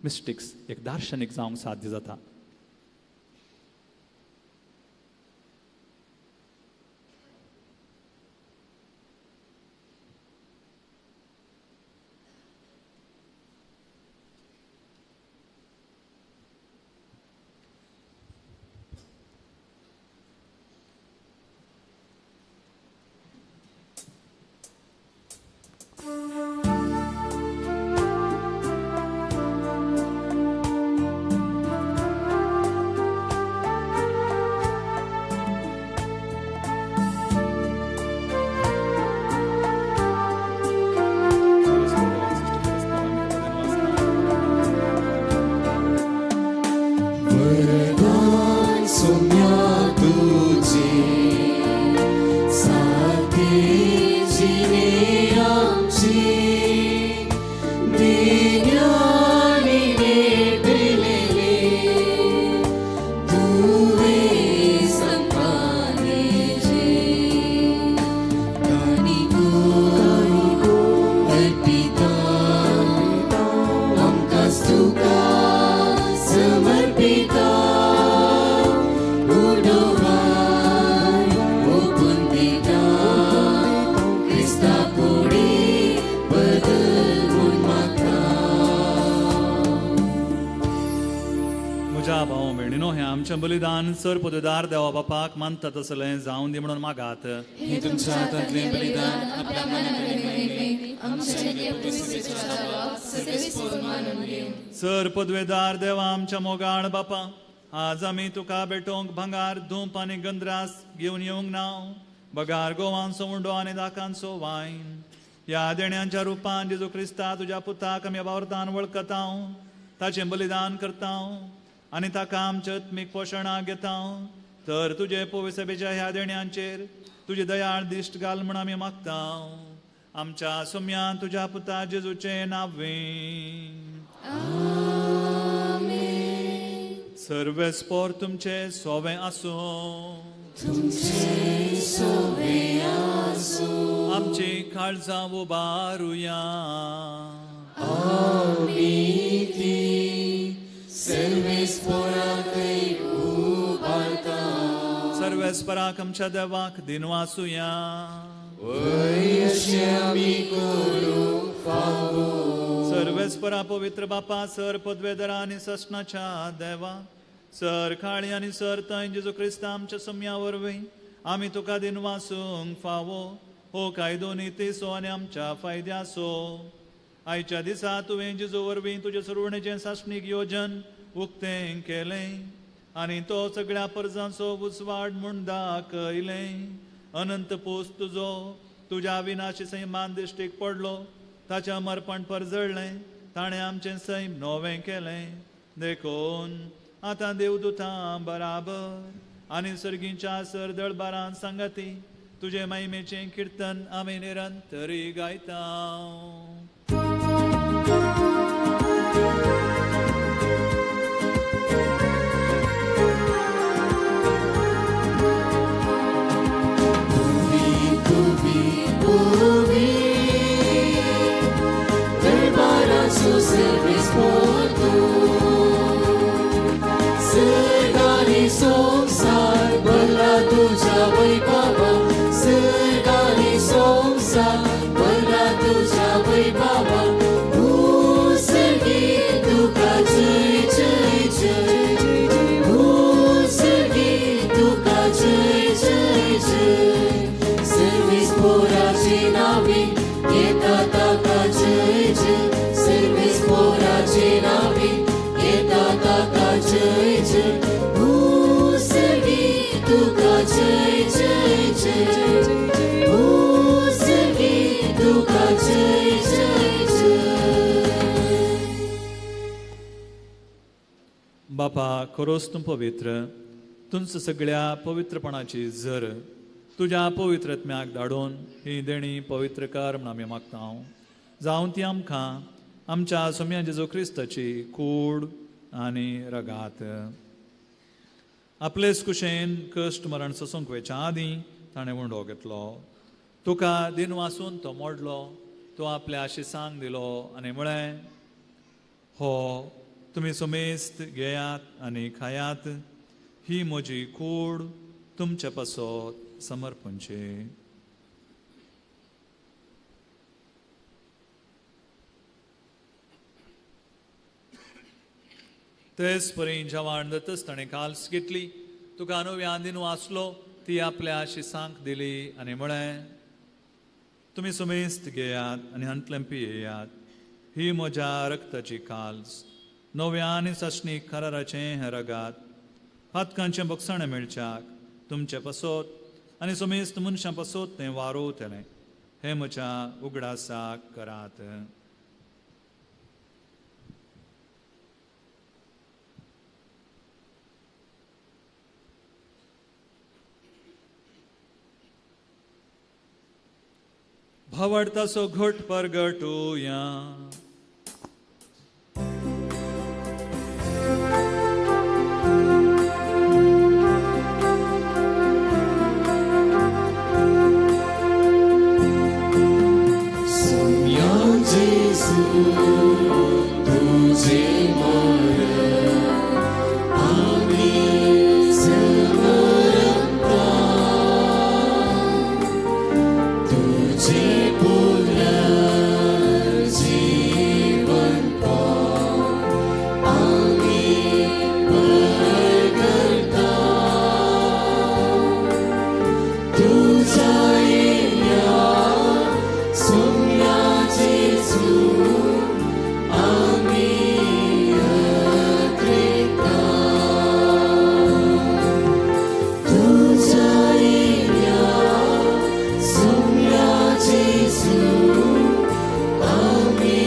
मिस्टिक्स एक दार्शनीक जावंक साध्य जाता. बलिदान सर पदवीदार देवा बापाक मानता तसलें जावन दी म्हणून मागात. हे तुमच्या हातांतलें बलिदान आपल्या सर पदवेदार देवा आमच्या मोगाळ बापा, आज आमी तुका भेटोवंक भांगार धूप आनी गंद्रास घेवन येवंक ना, बगार गोवांचो उंडो आनी दाकांचो वायन. ह्या देण्यांच्या रुपान जेजू क्रिस्ता तुज्या पुताक आमी वावरतान वळखता, ताचें बलिदान करता आनी ताका आमच्या आत्मीक पोशणाक घेता. तर तुजे पविसभेच्या ह्या देण्यांचेर तुजी दयाळ दिश्ट घाल म्हूण आमी मागता. आमच्या सुम्यान तुज्या पुता जेजूचें नांव. सर्वेस्पोर तुमचे सोवे आसूं, आमची काळजां उबारुया. सर्वेस्पराक आमच्या देवाक दिनवासुया. सर्वेस्परा पवित्र बापा, सर पदवेदरा आनी ससनाच्या देवा, सर काळी आनी सर थंय जेजू क्रिस्ता आमच्या सम्या वरवीं आमी तुका दिनवासूंक फावो हो कायदो नितीचो आनी आमच्या फायद्याचो. आयच्या दिसा तुवें जेजू वरवीं तुजें सुरवणेचें सासणीक योजन उक्तें केलें आनी तो सगळ्या परजांचो उजवाड म्हूण दाखयलें. अनंत पोस तुजो तुज्या विनाशी सैमान दिश्टीक पडलो, ताच्या मरपण परजळ्ळें, ताणें आमचें सैम नवें केलें. देखून आतां देवदुतां बराबर आनी सर्गींच्या सरदळबारान सांगाती तुजे महिमेचें किर्तन आमी निरंतरी गायता. संसार भरला तुझ्या वैभवान. तुका जय जय जय, ओ सर्गी तुका जय जय जय. बापा खरोच तूं पवित्र, तुमचं सगळ्या पवित्रपणाची जर तुज्या पवित्रत्म्याक धाडून ही देणी पवित्र कर म्हण आमी मागता. जावं ती आमकां आमच्या सोम्या जेजू क्रिस्ताची कूड आनी रगात. आपलेच कुशेन कश्ट मरण सोसूंक वयच्या आदीं ताणें उंडो घेतलो, तुका दिन वासून तो मोडलो, तो आपल्या आशिसांक दिलो आनी म्हळें, हो तुमी सुमेस्त घेयात आनी खायात, ही म्हजी कूड तुमचे पासत समर्पणची. तेच परी जेवण जातच ताणें काल्स घेतली, तुका नव्यान दिन वाचलो, ती आपल्या शिसांक दिली आनी म्हळें, तुमी सुमेस्त घेयात आनी हांतलें पियेयात, ही म्हज्या रक्ताची काल्स, नव्या आनी सासणीक कराराचें हें रगात, पातकांचें बक्षाणें मेळच्याक तुमचे पासत आनी सुमेस्त मनशां पासत तें वारोवतलें, हें म्हज्या उगडासाक करात. भावार्थाचो घट परगटुया. सोम्या जेजू तुझे मरण आमी समरता, तुझे पुनर्जीवनपण आमी परगटा, तुझ्या येण्या सोम्या जेजू आमी अत्रेता, तुझ्या येण्या सोम्या जेजू आमी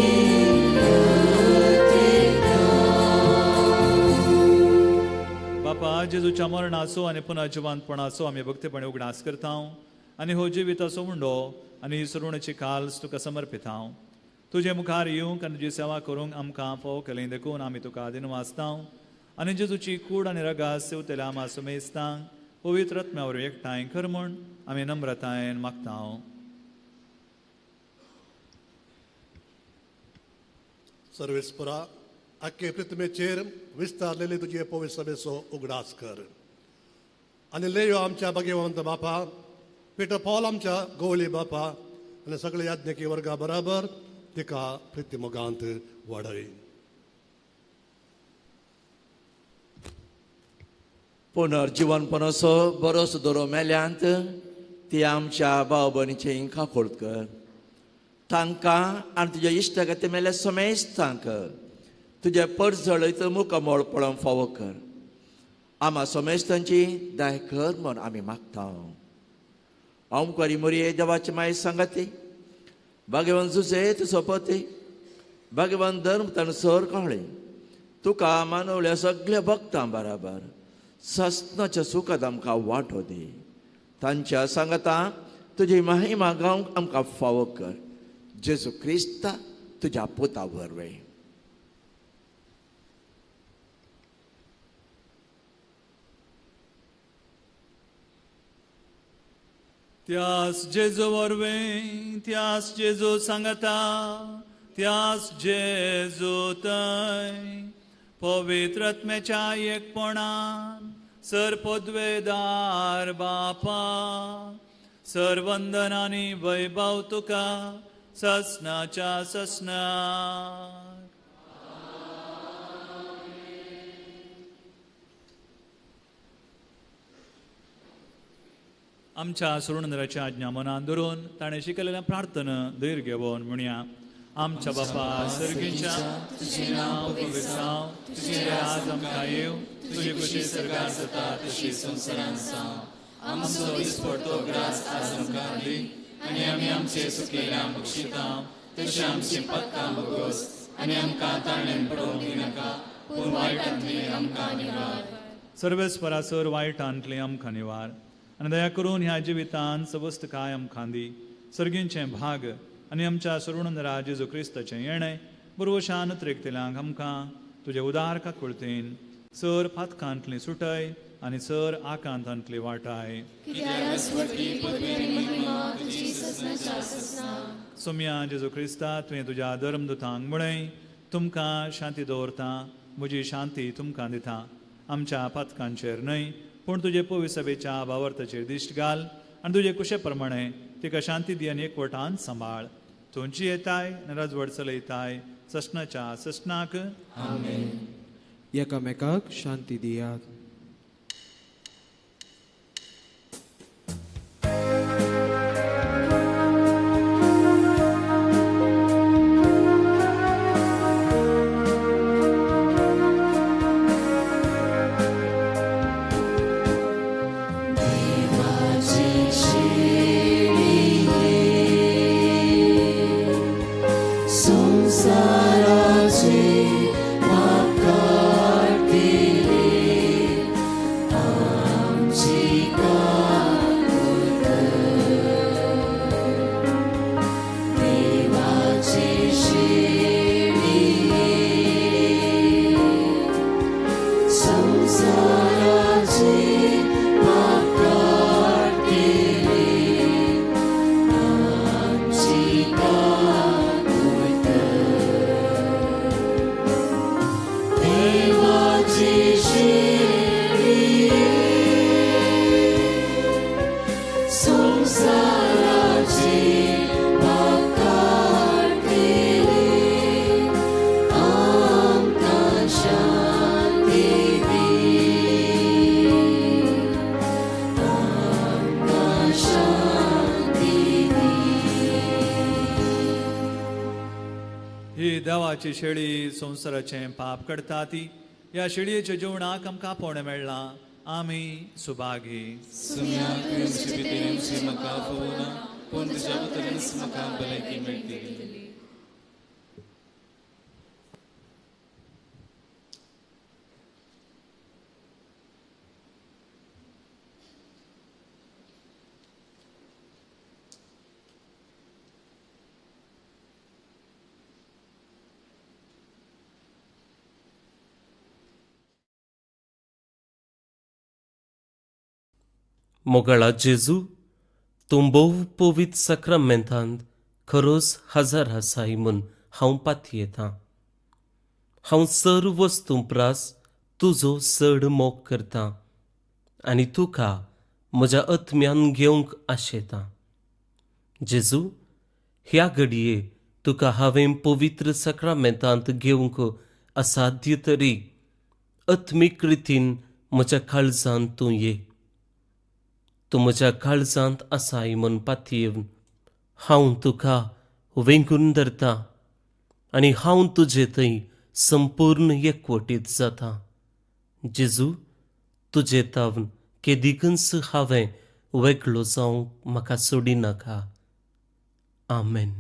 अत्रेता. बापा, जेजूच्या मरणाचो आनी पुनर्जिवंतपणाचो आमी भक्तीपणे उगडास करता आनी हो जिविताचो उंडो आनी सरुणाची काल्स तुका समर्पिता. तुजे मुखार येवंक आनी तुजी सेवा करूंक आमकां फावो केलें देखून आमी तुका दिन वाचता आनी जेजूची कूड आनी रगास सेवतल्या आमा सुमेस्तांक पवित्र आत्म्या वरवीं एकठांय कर म्हूण आमी नम्रतायेन मागता. सर्वेस्परा, आख्खे पृथ्वीचेर विस्तारलेली तुजे पवित्र सभेचो उगडास कर आनी लेयो आमच्या भाग्यवंत बापा पिटर पॉल आमच्या गोवली बापा आनी सगळे याज्ञकी वर्गा बराबर तिका प्रितीमोगांत वाडय. पुनर्जिवनपणाचो बरोसो दरो मेल्यांत ती आमच्या भाव भयणीचें काकोळ कर, तांकां आनी तुज्या इश्टागती मेल्या समेस्तांक तुजें परजळयत मुखामळ पळोवंक फावो कर. आमा समेस्तांची दाय कर म्हूण आमी मागता. ओंकारी मोरये देवाची माय सांगाती, भाग्यवान जुजे तूं सोपती, भाग्यवान धर्म ताणें सर कळ्ळें, तुका मानवल्या सगल्या भक्तां बराबर ससनाच्या सुखात आमकां वांटो दी. तांच्या सांगाता तुजी महिमा गावंक आमकां फावो कर, जेजू क्रिस्ता तुज्या पुता वरवीं. त्यास जेजू वरवीं, त्यास जेजू सांगता, त्यास जेजू थंय पवित्र आत्म्याच्या एकपणान सर पदवेदार बापा, सर वंदन आनी वैभव तुका ससनाच्या ससनाक. आमच्या सुरुणंदराच्या आज्ञा मनान धरून ताणें शिकयलेल्या प्रार्थना धैर्य घेवन म्हणया. आमच्या बापा सर्गीच्या तुझें नांव पवित्र जावं, तुजें राज आमकां येवं, तुजी खुशी सरकार जाता तशी संवसारांत जावं. आमचो दिसपडतो ग्रास आज आमकां दी आनी आमी आमचे चुकलेल्या बक्षिता तशें आमची पक्कां भोगोस आनी आमकां ताणें पडोवंक दिनाका, पूण वायटांतली आमकां निवार. सर्वेस्परा सर वायटांतली आमकां निवार आनी दया करून ह्या जिवितांत सवस्तकाय आमकां दी. सर्गींचें भाग आनी आमच्या सरुणंदरा जेजू क्रिस्ताचें येणें बरवशान त्रेकतेल्यांक आमकां तुजे उदार काकुळतेन सर पातकांतली सुटय आनी सर आकांतांतली वाटाय. सोम्या जेजू क्रिस्ता, तुवें तुज्या धर्मदुतांक म्हळें, तुमकां शांती दवरता, म्हजी शांती तुमकां दिता. आमच्या पातकांचेर न्हय पूण तुजे पवित्र सभेच्या भावार्थाचेर दिश्ट घाल आनी तुजे कुशे प्रमाणे तिका शांती दी आनी एकवटान सांबाळ. तुमची येताय आनी राजवट चलयताय ससनाच्या ससनाक. एकामेकाक शांती दियात. संसाराचे पाप काडटिले, आमची काकुळट कर. देवाचे शेळये, संसाराचे पाप काडटिले, आमची काकुळट कर. देवाचे शेळये, संसाराचे पाप काडटिले, आमकां शांती दी, आमकां शांती दी. ही देवाची शेळी संवसाराचें पाप करता ती ह्या शेळयेच्या जेवणाक आमकां आपोवणें मेळ्ळां. आमी सुभागी. सुम्या तुवें म्हजे भितर येवचें म्हाका फावना, पूण तुज्या उतरानच म्हाका भलायकी मेळटली. मोगाळा जेजू, तूं भोव पवित्र साक्रामेंतांत खरोच हजर आसाय म्हूण हांव पातयेतां. हांव सर्व वस्तूं प्रास तुजो चड मोग करतां आनी तुका म्हज्या आत्म्यान घेवंक आशेतां. जेजू, ह्या घडये तुका हांवें पवित्र साक्रामेंतांत घेवंक असाध्य तरी आत्मीक रितीन म्हज्या काळजांत तूं ये. तूं म्हज्या काळजांत आसाय म्हूण पातयेवन हांव तुका वेंगून धरता आनी हांव तुजे थंय संपूर्ण एकवटीत जाता. जेजू, तुजे तावन केदिकूच हांवें वेगळो जावंक म्हाका सोडिनाका. आमेन.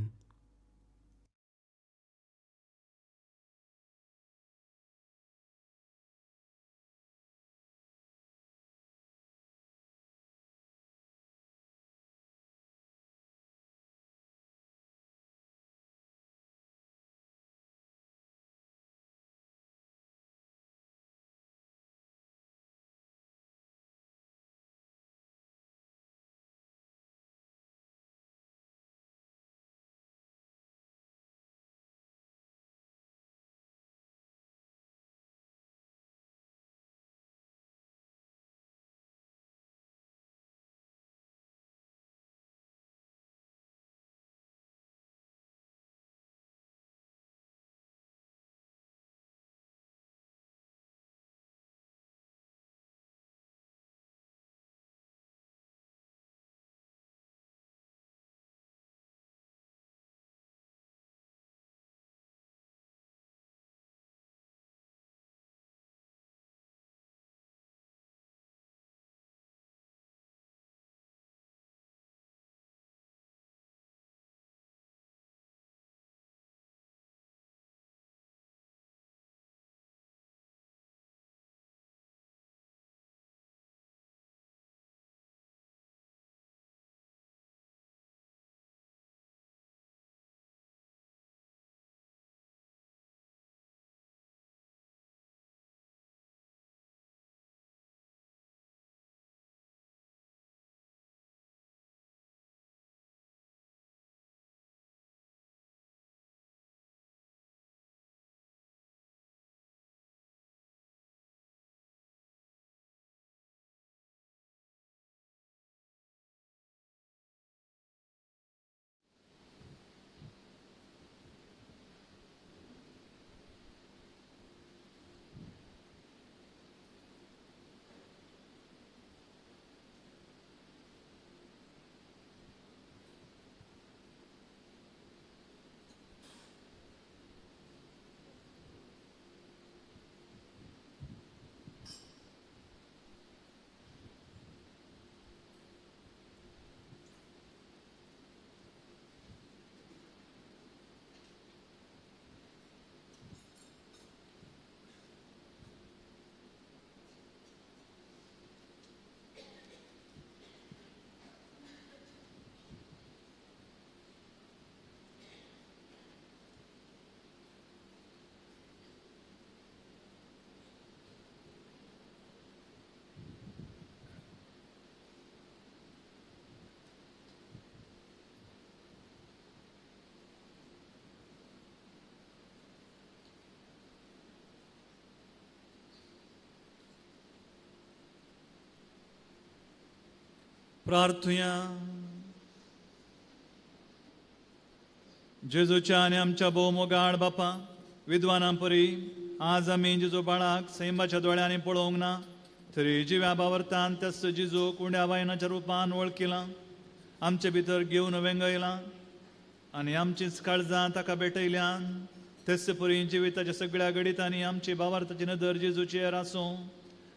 प्रार्थुया. जेजूच्या आनी आमच्या भोवमोगाळ बापा, विद्वानां परी आज आमी जेजू बाळाक सैमाच्या दोळ्यांनी पळोवंक ना तरी जिव्या बावरतान त्याच जिजूक उण्या वायनाच्या रुपान वळखिलां, आमचे भितर घेवन वेंगयलां आनी आमचीच काळजां ताका भेटयल्यान. तेच परी जिविताच्या सगळ्या घडितांनी आमची बावार्थाची नदर जेजूचेर आसूं.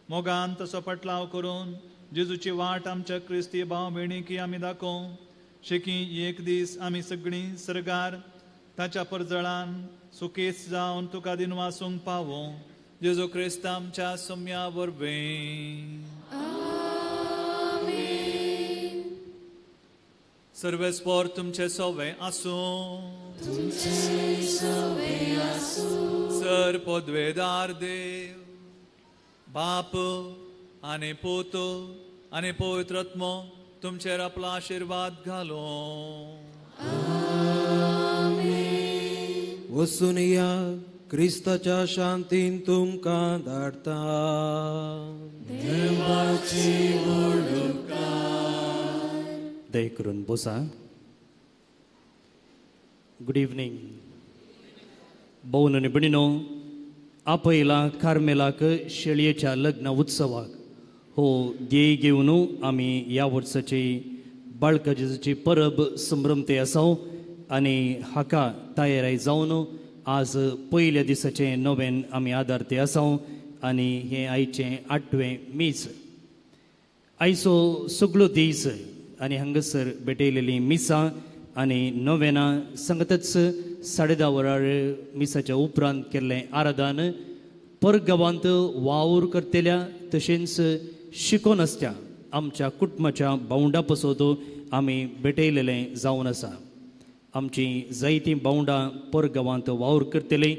मोगान तसो पटलाव करून जेजूची वाट आमच्या क्रिस्ती भाव भयणीकी आमी दाखोवं शेकी एक दीस आमी सगळीं सर्गार ताच्या परजळान सुकेस जावन तुका दिनवासूंक पावों. जेजू क्रिस्त आमच्या सोम्या वरवीं. सर्वेस्पोर तुमचे सोवे आसूं. सर पदवेदार देव बाप आनी पूत आनी पवित्र आत्मो तुमचेर आपलो आशिर्वाद घालो. वचून या, क्रिस्ताच्या शांतीन तुमकां धाडटा. दया करून बसा. गुड इवनींग भोवन आनी भयणीनो. आपयला कार्मेलाक शेळयेच्या लग्न उत्सवाक. हो ध्येय घेवन आमी ह्या वर्साची बाळका जेजूची परब संभ्रमते आसा आनी हाका तयाराय जावन आज पयल्या दिसाचें नवेन आमी आदारते आसा आनी हें आयचें आठवें मीस. आयचो सगळो दीस आनी हांगासर भेटयलेलीं मिसां आनी नवेनां सांगतच 10:30 वरार मिसाच्या उपरांत केल्लें आराधन परगांवांत वावर करतल्या तशेंच शिकोन आसत्या आमच्या कुटुंबाच्या भावंडा पसत आमी भेटयलेलें जावन आसा. आमची जायतीं भावंडां परगांवांत वावर करतलीं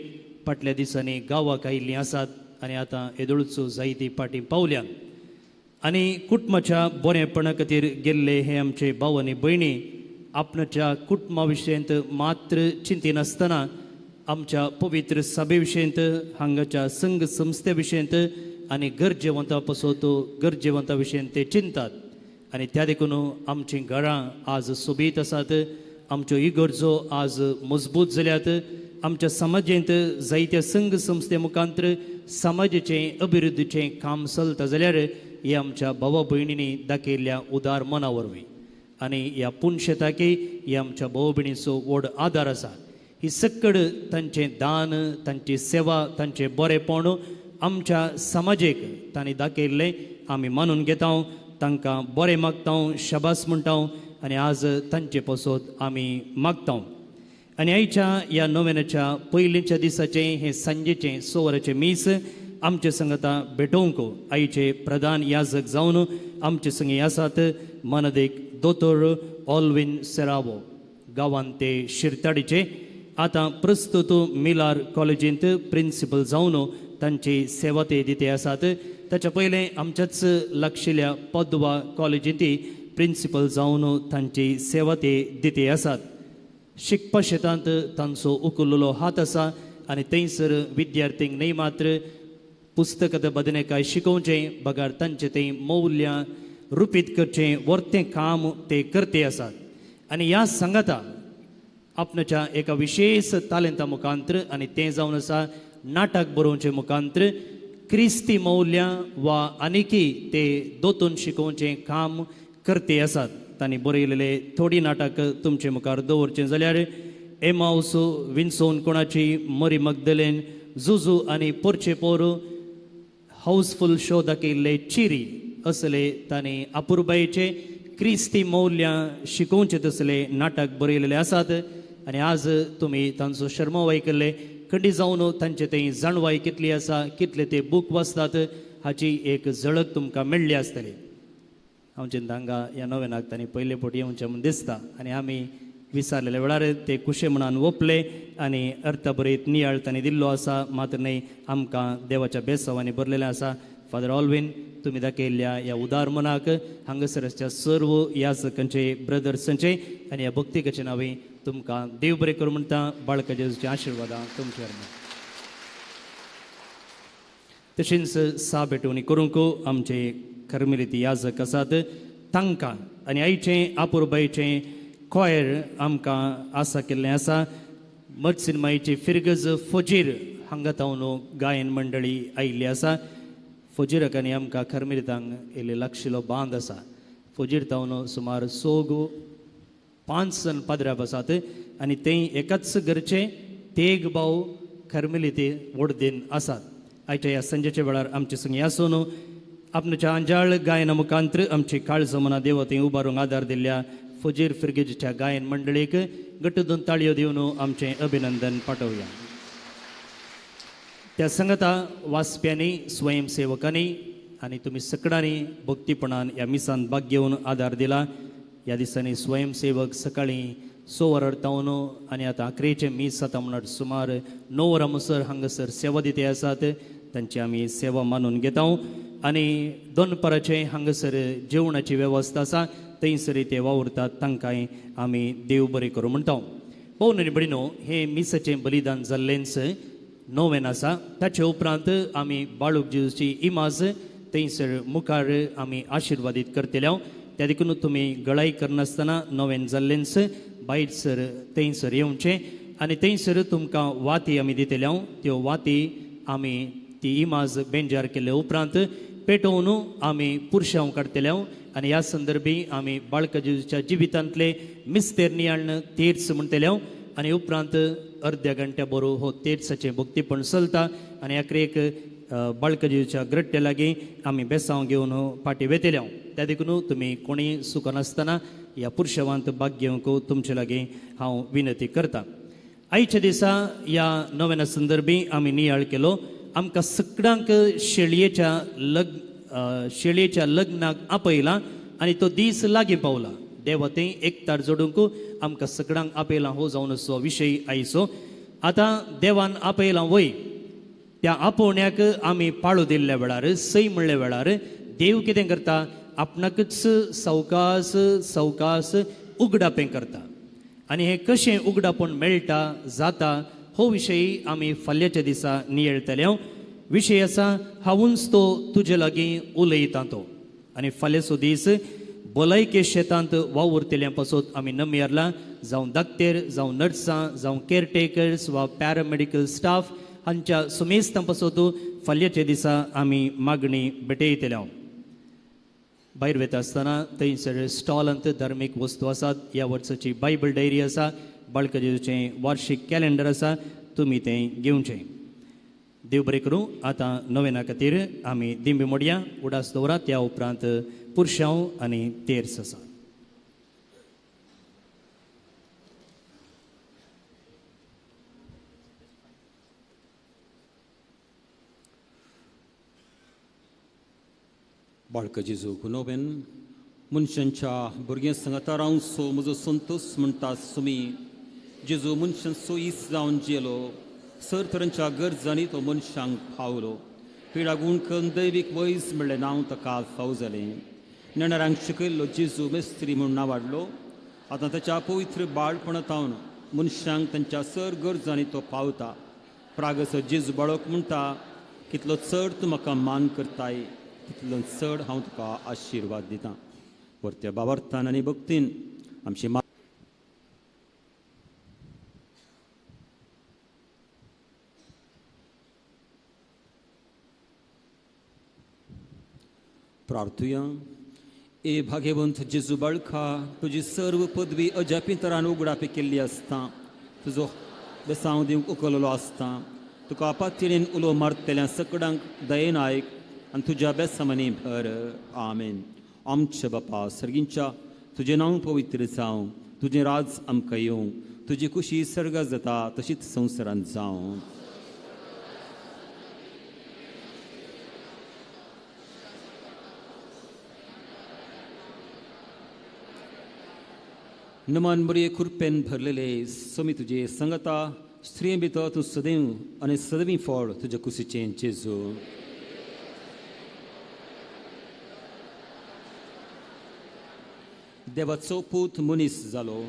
फाटल्या दिसांनी गांवाक आयिल्लीं आसात आनी आतां येदोळचो जायतीं फाटीं पावल्यात आनी कुटुंबाच्या बरेपणा खातीर गेल्ले हे आमचे भाव आनी भयणी आपणाच्या कुटुंबा विशयंत मात्र चिंतिनासतना आमच्या पवित्र सभे विशयंत, हांगाच्या संघ संस्थे विशयंत आनी गरजेवंता पसत गरजेवंता विशयंत ते चिंतात आनी त्या देखून आमचीं घरां आज सोबीत आसात, आमच्यो इगर्जो आज मजबूत जाल्यात. आमच्या समाजेंत जायत्या संघ संस्थे मुखांतर समाजाचें अभिवृद्धीचें काम चलता जाल्यार हे आमच्या भावा भयणींनी दाखयल्ल्या उदार मना वरवीं आनी ह्या पुनशेताकी हे आमच्या भाव भयणीचो व्हड आदार आसा. ही सक्कड तांचें दान, तांची सेवा, तांचें बरेपण आमच्या समाजेक तांणी दाखयल्लें आमी मानून घेता, तांकां बरें मागता, शाबास म्हणटा आनी आज तांचे पसत आमी मागता. आनी आयच्या ह्या नोवेनाच्या पयलींच्या दिसाचें हें सांजेचें 6 वरांचें मीस आमचे संगता भेटोवंक आयचे प्रधान याजक जावन आमचे संगी आसात मनदेक दोतोर ऑलवीन सेरावो, गांवांत ते शिरताडीचे. आतां प्रस्तुत मिलार कॉलेजींत प्रिंसिपल जावन तांची सेवा ते दिते आसात. ताच्या पयलें आमच्याच लागशिल्ल्या पदवा कॉलेजींत प्रिंसिपल जावन तांची सेवा ते दिते आसात. शिकपा शेतांत तांचो उखल्लो हात आसा आनी थंयसर विद्यार्थ्यांक न्हय मात्र पुस्तकां बदनेकाय शिकोवचें बगर तांचें तें मौल्यां रुपीत करचें वर्तें काम ते करते आसात. आनी ह्या सांगाता आपणाच्या एका विशेष तालेंता मुखांत्र आनी तें जावन आसा नाटक बरोवचें मुखांत्र क्रिस्ती मौल्यां वा आनीकी ते दोतून शिकोवचें काम करते आसात. तांणी बरयलेले थोडी नाटक तुमचे मुखार दवरचें जाल्यार एमावस, विन्सोन कोणाची, मरी मगदलेन, जुजू आनी पोरचे पोर, हाऊसफूल शो दाखयल्ले चिरी असले तांणी अपुरबायेचे क्रिस्ती मौल्यां शिकोवचे तसले नाटक बरयलेले आसात. आनी आज तुमी तांचो शर्माव आयकल्ले खंडी जावन तांचे ते जाणवाय कितली आसा, कितले ते बूक वाचतात हाची एक झळक तुमकां मेळ्ळी आसतली. हांव चिंता हांगा ह्या नव्यानाक तांणी पयले फावटी येवचें म्हूण दिसता आनी आमी विचारलेल्या वेळार ते कुशे म्हणान ओपले आनी अर्थभरीत नियाळ तांणी दिल्लो आसा. मात्र न्हय आमकां देवाच्या बेसावांनी भरलेलें आसा. फादर ऑलवीन तुमी दाखयल्ल्या ह्या उदार मनाक हांगासरच्या सर्व याजकांचे ब्रदर्सांचे आनी ह्या भक्तिकाचे नांवे तुमकां देव बरें करूं म्हणटा. बाळका जेजूच्या आशिर्वादां तुमचेर. तशेंच सा भेटवणी करूंक आमचे कर्मेलिती याजक आसात तांकां आनी आयचें आपुरबायचें कॉयर आमकां आसा केल्लें आसा. मर्सिन माईची फिरगज फजीर हांगा तावन गायन मंडळी आयिल्ली आसा. फजीराक आनी आमकां खरमिरतांक येयल्ले लागशिलो बांद आसा. फजीर तावन सुमार 5 जाण पाद्राप आसात आनी ते एकाच घरचे तेग भाव खरमिली ते वडदीन आसात. आयच्या ह्या संजेच्या वेळार आमचे संगी आसून आपणाच्या अंजाळ गायना मुखांत्र आमची काळज मना देवते उबारूंक आदार दिल्ल्या फजीर फिरगेजीच्या गायन मंडळीक गट्ट दोन ताळयो दिवन आमचें अभिनंदन पाठोवया. त्या संगता वाचप्यांनी, स्वयंसेवकांनी आनी तुमी सकडांनी भक्तीपणान ह्या मिसान भाग घेवन आदार दिला. ह्या दिसांनी स्वयंसेवक सकाळीं 6 वरां तावन आनी आतां अकरेचें मीस जाता म्हणल्यार सुमार 9 वरां म्हणसर हांगासर सेवा दिते आसात. तांची आमी सेवा मानून घेता. आनी दनपाराचें हांगासर जेवणाची वेवस्था आसा, थंयसर ते वावुरतात, तांकांय आमी देव बरें करूं म्हणटा. भोवन आनी भयणीनो, हें मिसाचें बलिदान जाल्लेंच नोवेन आसा. ताचे उपरांत आमी बाळूक जेजूची इमाज थंयसर मुखार आमी आशिर्वादीत करतले. त्या देखून तुमी गळाई करनासतना नोवेन जाल्लेंच भायर सर थंयसर येवचें आनी थंयसर तुमकां वाती आमी दितले. त्यो वाती आमी ती इमाज बेंजार केले उपरांत पेटोवन आमी पुरशांव काडटले. आनी ह्या संदर्भी आमी बाळका जेजूच्या जिवितांतले मिस्तेर नियाळण तेर्स म्हणटले. आनी उपरांत अर्द्या घंट्या बरो हो तेर्साचें भक्तीपण चलता आनी अकरेक बाळका जेजूच्या ग्रट्टे लागीं आमी बेसांव घेवन फाटीं वेतले. त्या देखून तुमी कोणीय चुकनासतना ह्या पुरशेवांत भाग घेवंक तुमचे लागीं हांव विनंती करता. आयच्या दिसा ह्या नव्याना संदर्भी आमी नियाळ केलो. आमकां सगळ्यांक शेळयेच्या लग्नाक आपयला आनी तो दीस लागीं पावला. देवा थंय एकतार जोडूंक आमकां सगळ्यांक आपयला हो जावन असो विशय आयचो. आतां देवान आपयला वय त्या आपोवण्याक आमी पाळो दिल्ल्या वेळार, सय म्हणल्या वेळार देव कितें करता, आपणाकच सवकास सवकास उगडापें करता. आनी हें कशें उगडापण मेळटा जाता हो विशय आमी फाल्याच्या दिसा नियळटले. विशय आसा हांवूच तो तुजे लागीं उलयता तो. आनी फाल्यांचो दीस भलायके शेतांत वावुरतल्या पासत आमी नमयारला, जावं दाक्तेर, जावं नर्सां, जावं केअरटेकर्स वा पॅरामेडिकल स्टाफ हांच्या सुमेस्तां पासत फाल्याच्या दिसा आमी मागणी भेटयतले. भायर वता आसतना थंयसर स्टॉलांत धार्मीक वस्तू आसात. ह्या वर्साची बायबल डायरी आसा, बाळका जेजूचें वार्षीक कॅलेंडर आसा, तुमी तें घेवचें. देव बरें करूं. आतां नवेना खातीर आमी दिंबी मोडया, उडास दवरा. त्या उपरांत पुरशांव आनी तेर्स आसा. बाळका जेजूक नोवेन मनशांच्या भुरग्यां सांगाता रावचो म्हजो संतोस म्हणटा सुमी. जेजू मनशांचो इस जावन जेलो, सर तरांच्या गरजांनी तो मनशांक पावलो. पिडा गुणकन दैवीक वैज म्हणलें नांव ताका फाव जालें. नेणारांक शिकयल्लो जेजू मेस्त्री म्हूण नांवाडलो. आतां ताच्या पवित्र बाळपणांत मनशांक तांच्या सर गरजांनी तो पावता. प्रागसो जेजू बाळक म्हणटा, कितलो चड तूं म्हाका मान करताय तितलो चड हांव तुका आशिर्वाद दितां. परत्या बाबार्थान आनी भक्तीन आमची प्रार्थुया. ए भाग्यवंत जेजू बाळका, तुजी सर्व पदवी अजापितरान उगडापी केल्ली आसता. तुजो बेसांव दिवंक उखललो आसता. तुका पातयेन उलो मारतल्या सकडांक दयेन आयक आनी तुज्या बेसामांनी भर. आमेन. आमच्या बापा सर्गींच्या, तुजें नांव पवित्र जावं, तुजें राज आमकां येवं, तुजी खुशी सर्गात जाता तशीच संवसारांत जावं. नमन बरे खुरपेन भरलेले सोमी तुजे संगता, स्त्रिये भितर तूं सदैव आनी सदवी फळ तुज्या कुशीचें जेजू. देवाचो पूत मनीस जालो,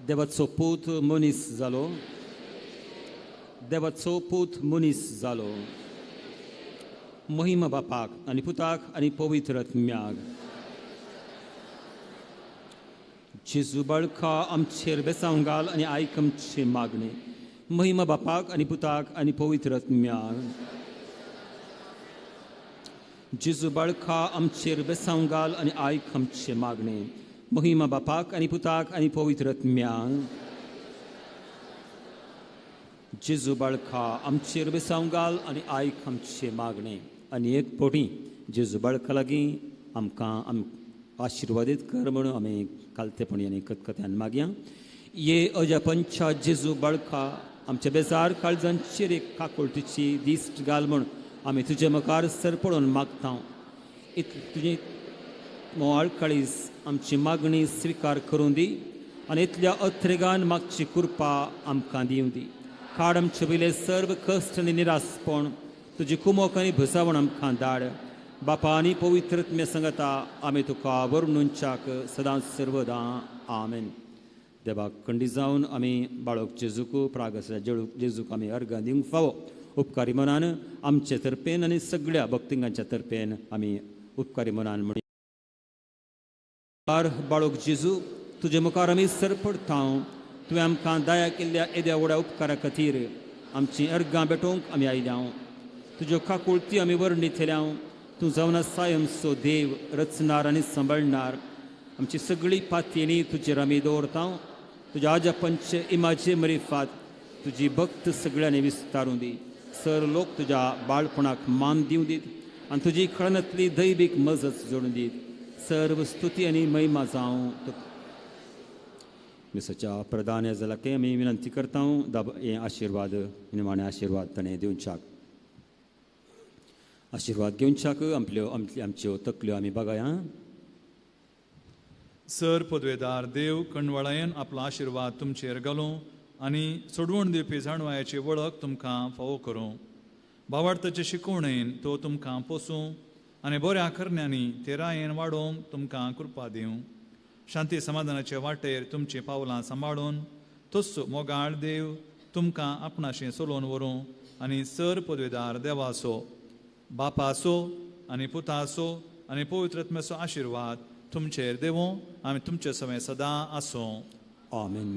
देवाचो पूत मनीस जालो, देवाचो पूत मनीस जालो. महिमा बापाक आनी पुताक आनी पवित्र आत्म्याक. जेजू बाळका आमचेर बेसांव घाल आनी आयक आमची मागणी. महिमा बापाक आनी पुताक आनी पवित्र आत्म्याक. जेजू बाळका आमचेर बेसांव घाल आनी आयक आमची मागणी. महिमा बापाक आनी पुताक आनी पवित्र आत्म्याक. जेजू बाळका आमचेर बेसांव घाल आनी आयक आमची मागणी. आनी एक पोटी जेजू बाळका लागीं आमकां आशिर्वादीत कर म्हणून आमी कालतेपणी आनी कतकत्यान मागया. ये अजापंच्या जेजू बाळका आमच्या बेजार काळजांचेर एक काकुळटीची दिश्ट घाल म्हूण आमी तुजे मुखार सरपळून मागता. तुजी मोवाळ काळीज आमची मागणी स्विकार करूं दी आनी इतल्या अत्रेगान मागची कृपा आमकां दिवं दी. काड आमचे वयले सर्व कश्ट आनी निरासपण तुजी कुमोक आनी भुसावण आमकां धाड. बापा आनी पवित्र आत्म्या सांगता आमी तुका वर्णुंच्याक सदांच सर्वदां. आमेन. देवाक कंडी जावन आमी बाळक जेजूक प्रागस जेजूक आमी अर्गां दिवंक फावो. उपकारी मनान आमचे तर्फेन आनी सगळ्या भक्तिंगांच्या तर्फेन आमी उपकारी मनान म्हणया. बाळक जेजू तुजे मुखार आमी सरपडटा. तुवें आमकां दया केल्ल्या येद्या व्हड्या उपकारा खातीर आमचीं अर्गां भेटोवंक आमी आयल्या. तुज्यो काकुळती आमी वर्णितल्या. तूं जावन आसाय आमचो देव, रचणार आनी सांबाळणार. आमची सगळी पातयेनी तुजेर आमी दवरता. तुज्या आजा पंच इमाजे मरिफात तुजी भक्त सगळ्यांनी विस्तारूं दी. सर लोक तुज्या बाळपणाक मान दिवं दीत आनी तुजी खळनांतली दैवीक मजत जोडून दीत. सर्व स्तुती आनी महिमा जावं तुका. मिसाच्या प्रधान जाल्यार आमी विनंती करता हे आशिर्वाद निमाणे आशिर्वाद ताणें दिवच्याक. आशिर्वाद घेवच्याक आपल्यो आमच्यो तकल्यो आमी बघाया. सर पदवेदार देव कणवळायेन आपलो आशिर्वाद तुमचेर घालूं आनी सोडवण दिवपी जाणवायाची वळख तुमकां फावो करूं. भावार्थाचे शिकवणेन तो तुमकां पोसूं आनी बऱ्या करण्यांनी तेरायेन वाडोवंक तुमकां कृपा दिवं. शांती समाधानाचे वाटेर तुमचीं पावलां सांबाळून तोच मोगाळ देव तुमकां आपणाशी चलोवन व्हरूं आनी सर पदवेदार देवाचो बापाचो आनी पुताचो आनी पवित्र आत्म्याचो आशिर्वाद तुमचेर देवूं आमी तुमचे सवें सदां आसूं. आमेन.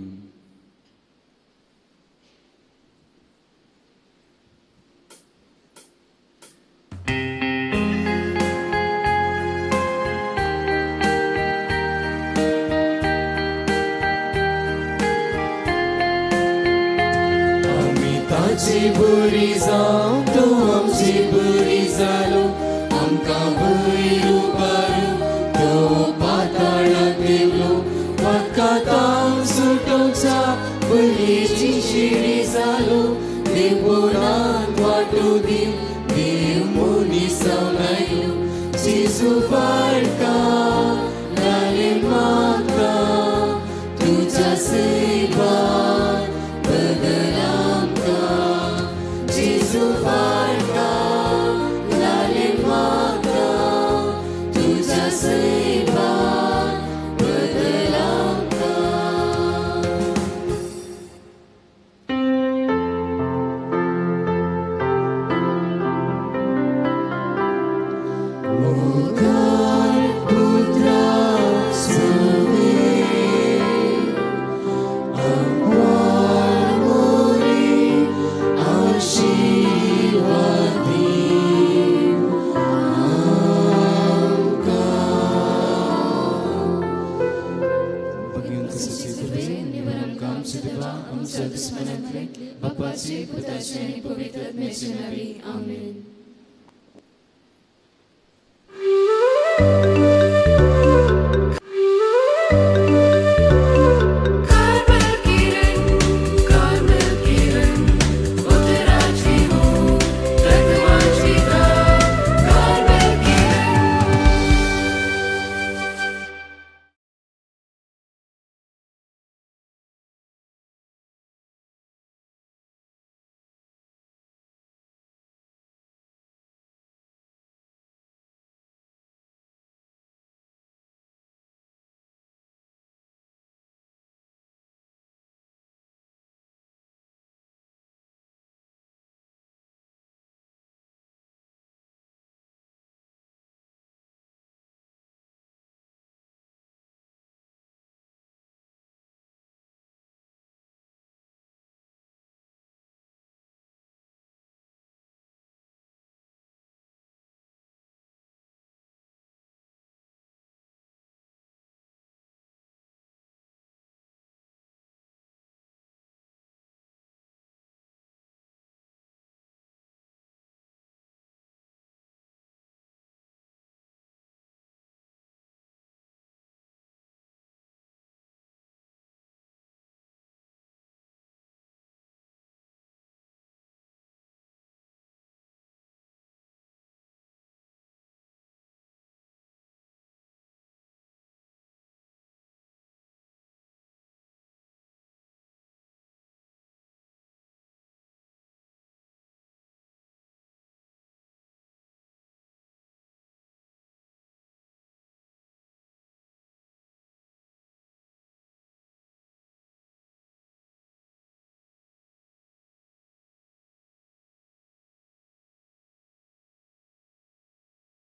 आमी ताची बरी जावं तूं आमची बरी जालो. आमकां वयर उबारू तो पाताळांत देवलो. पातकां सुटोवच्या बळयेची शिडी जालो. देवनांत वांटू दिव देव मनीस जावन आयलो. जेजू बाळका लाले मागता तुज्या सेवान बदल आमकां. जेजू बाळका लाले मागता तुज्या सेवान बदल आमकां. मोगाळ पुत्रा सुवे आंकवार मोरी आशिर्वाद दी आमकां. आमच्या देवा आमच्या दुस्मनांतले बापाचे पुताचे आनी पवित्र आत्म्याचे नांवी. आमेन.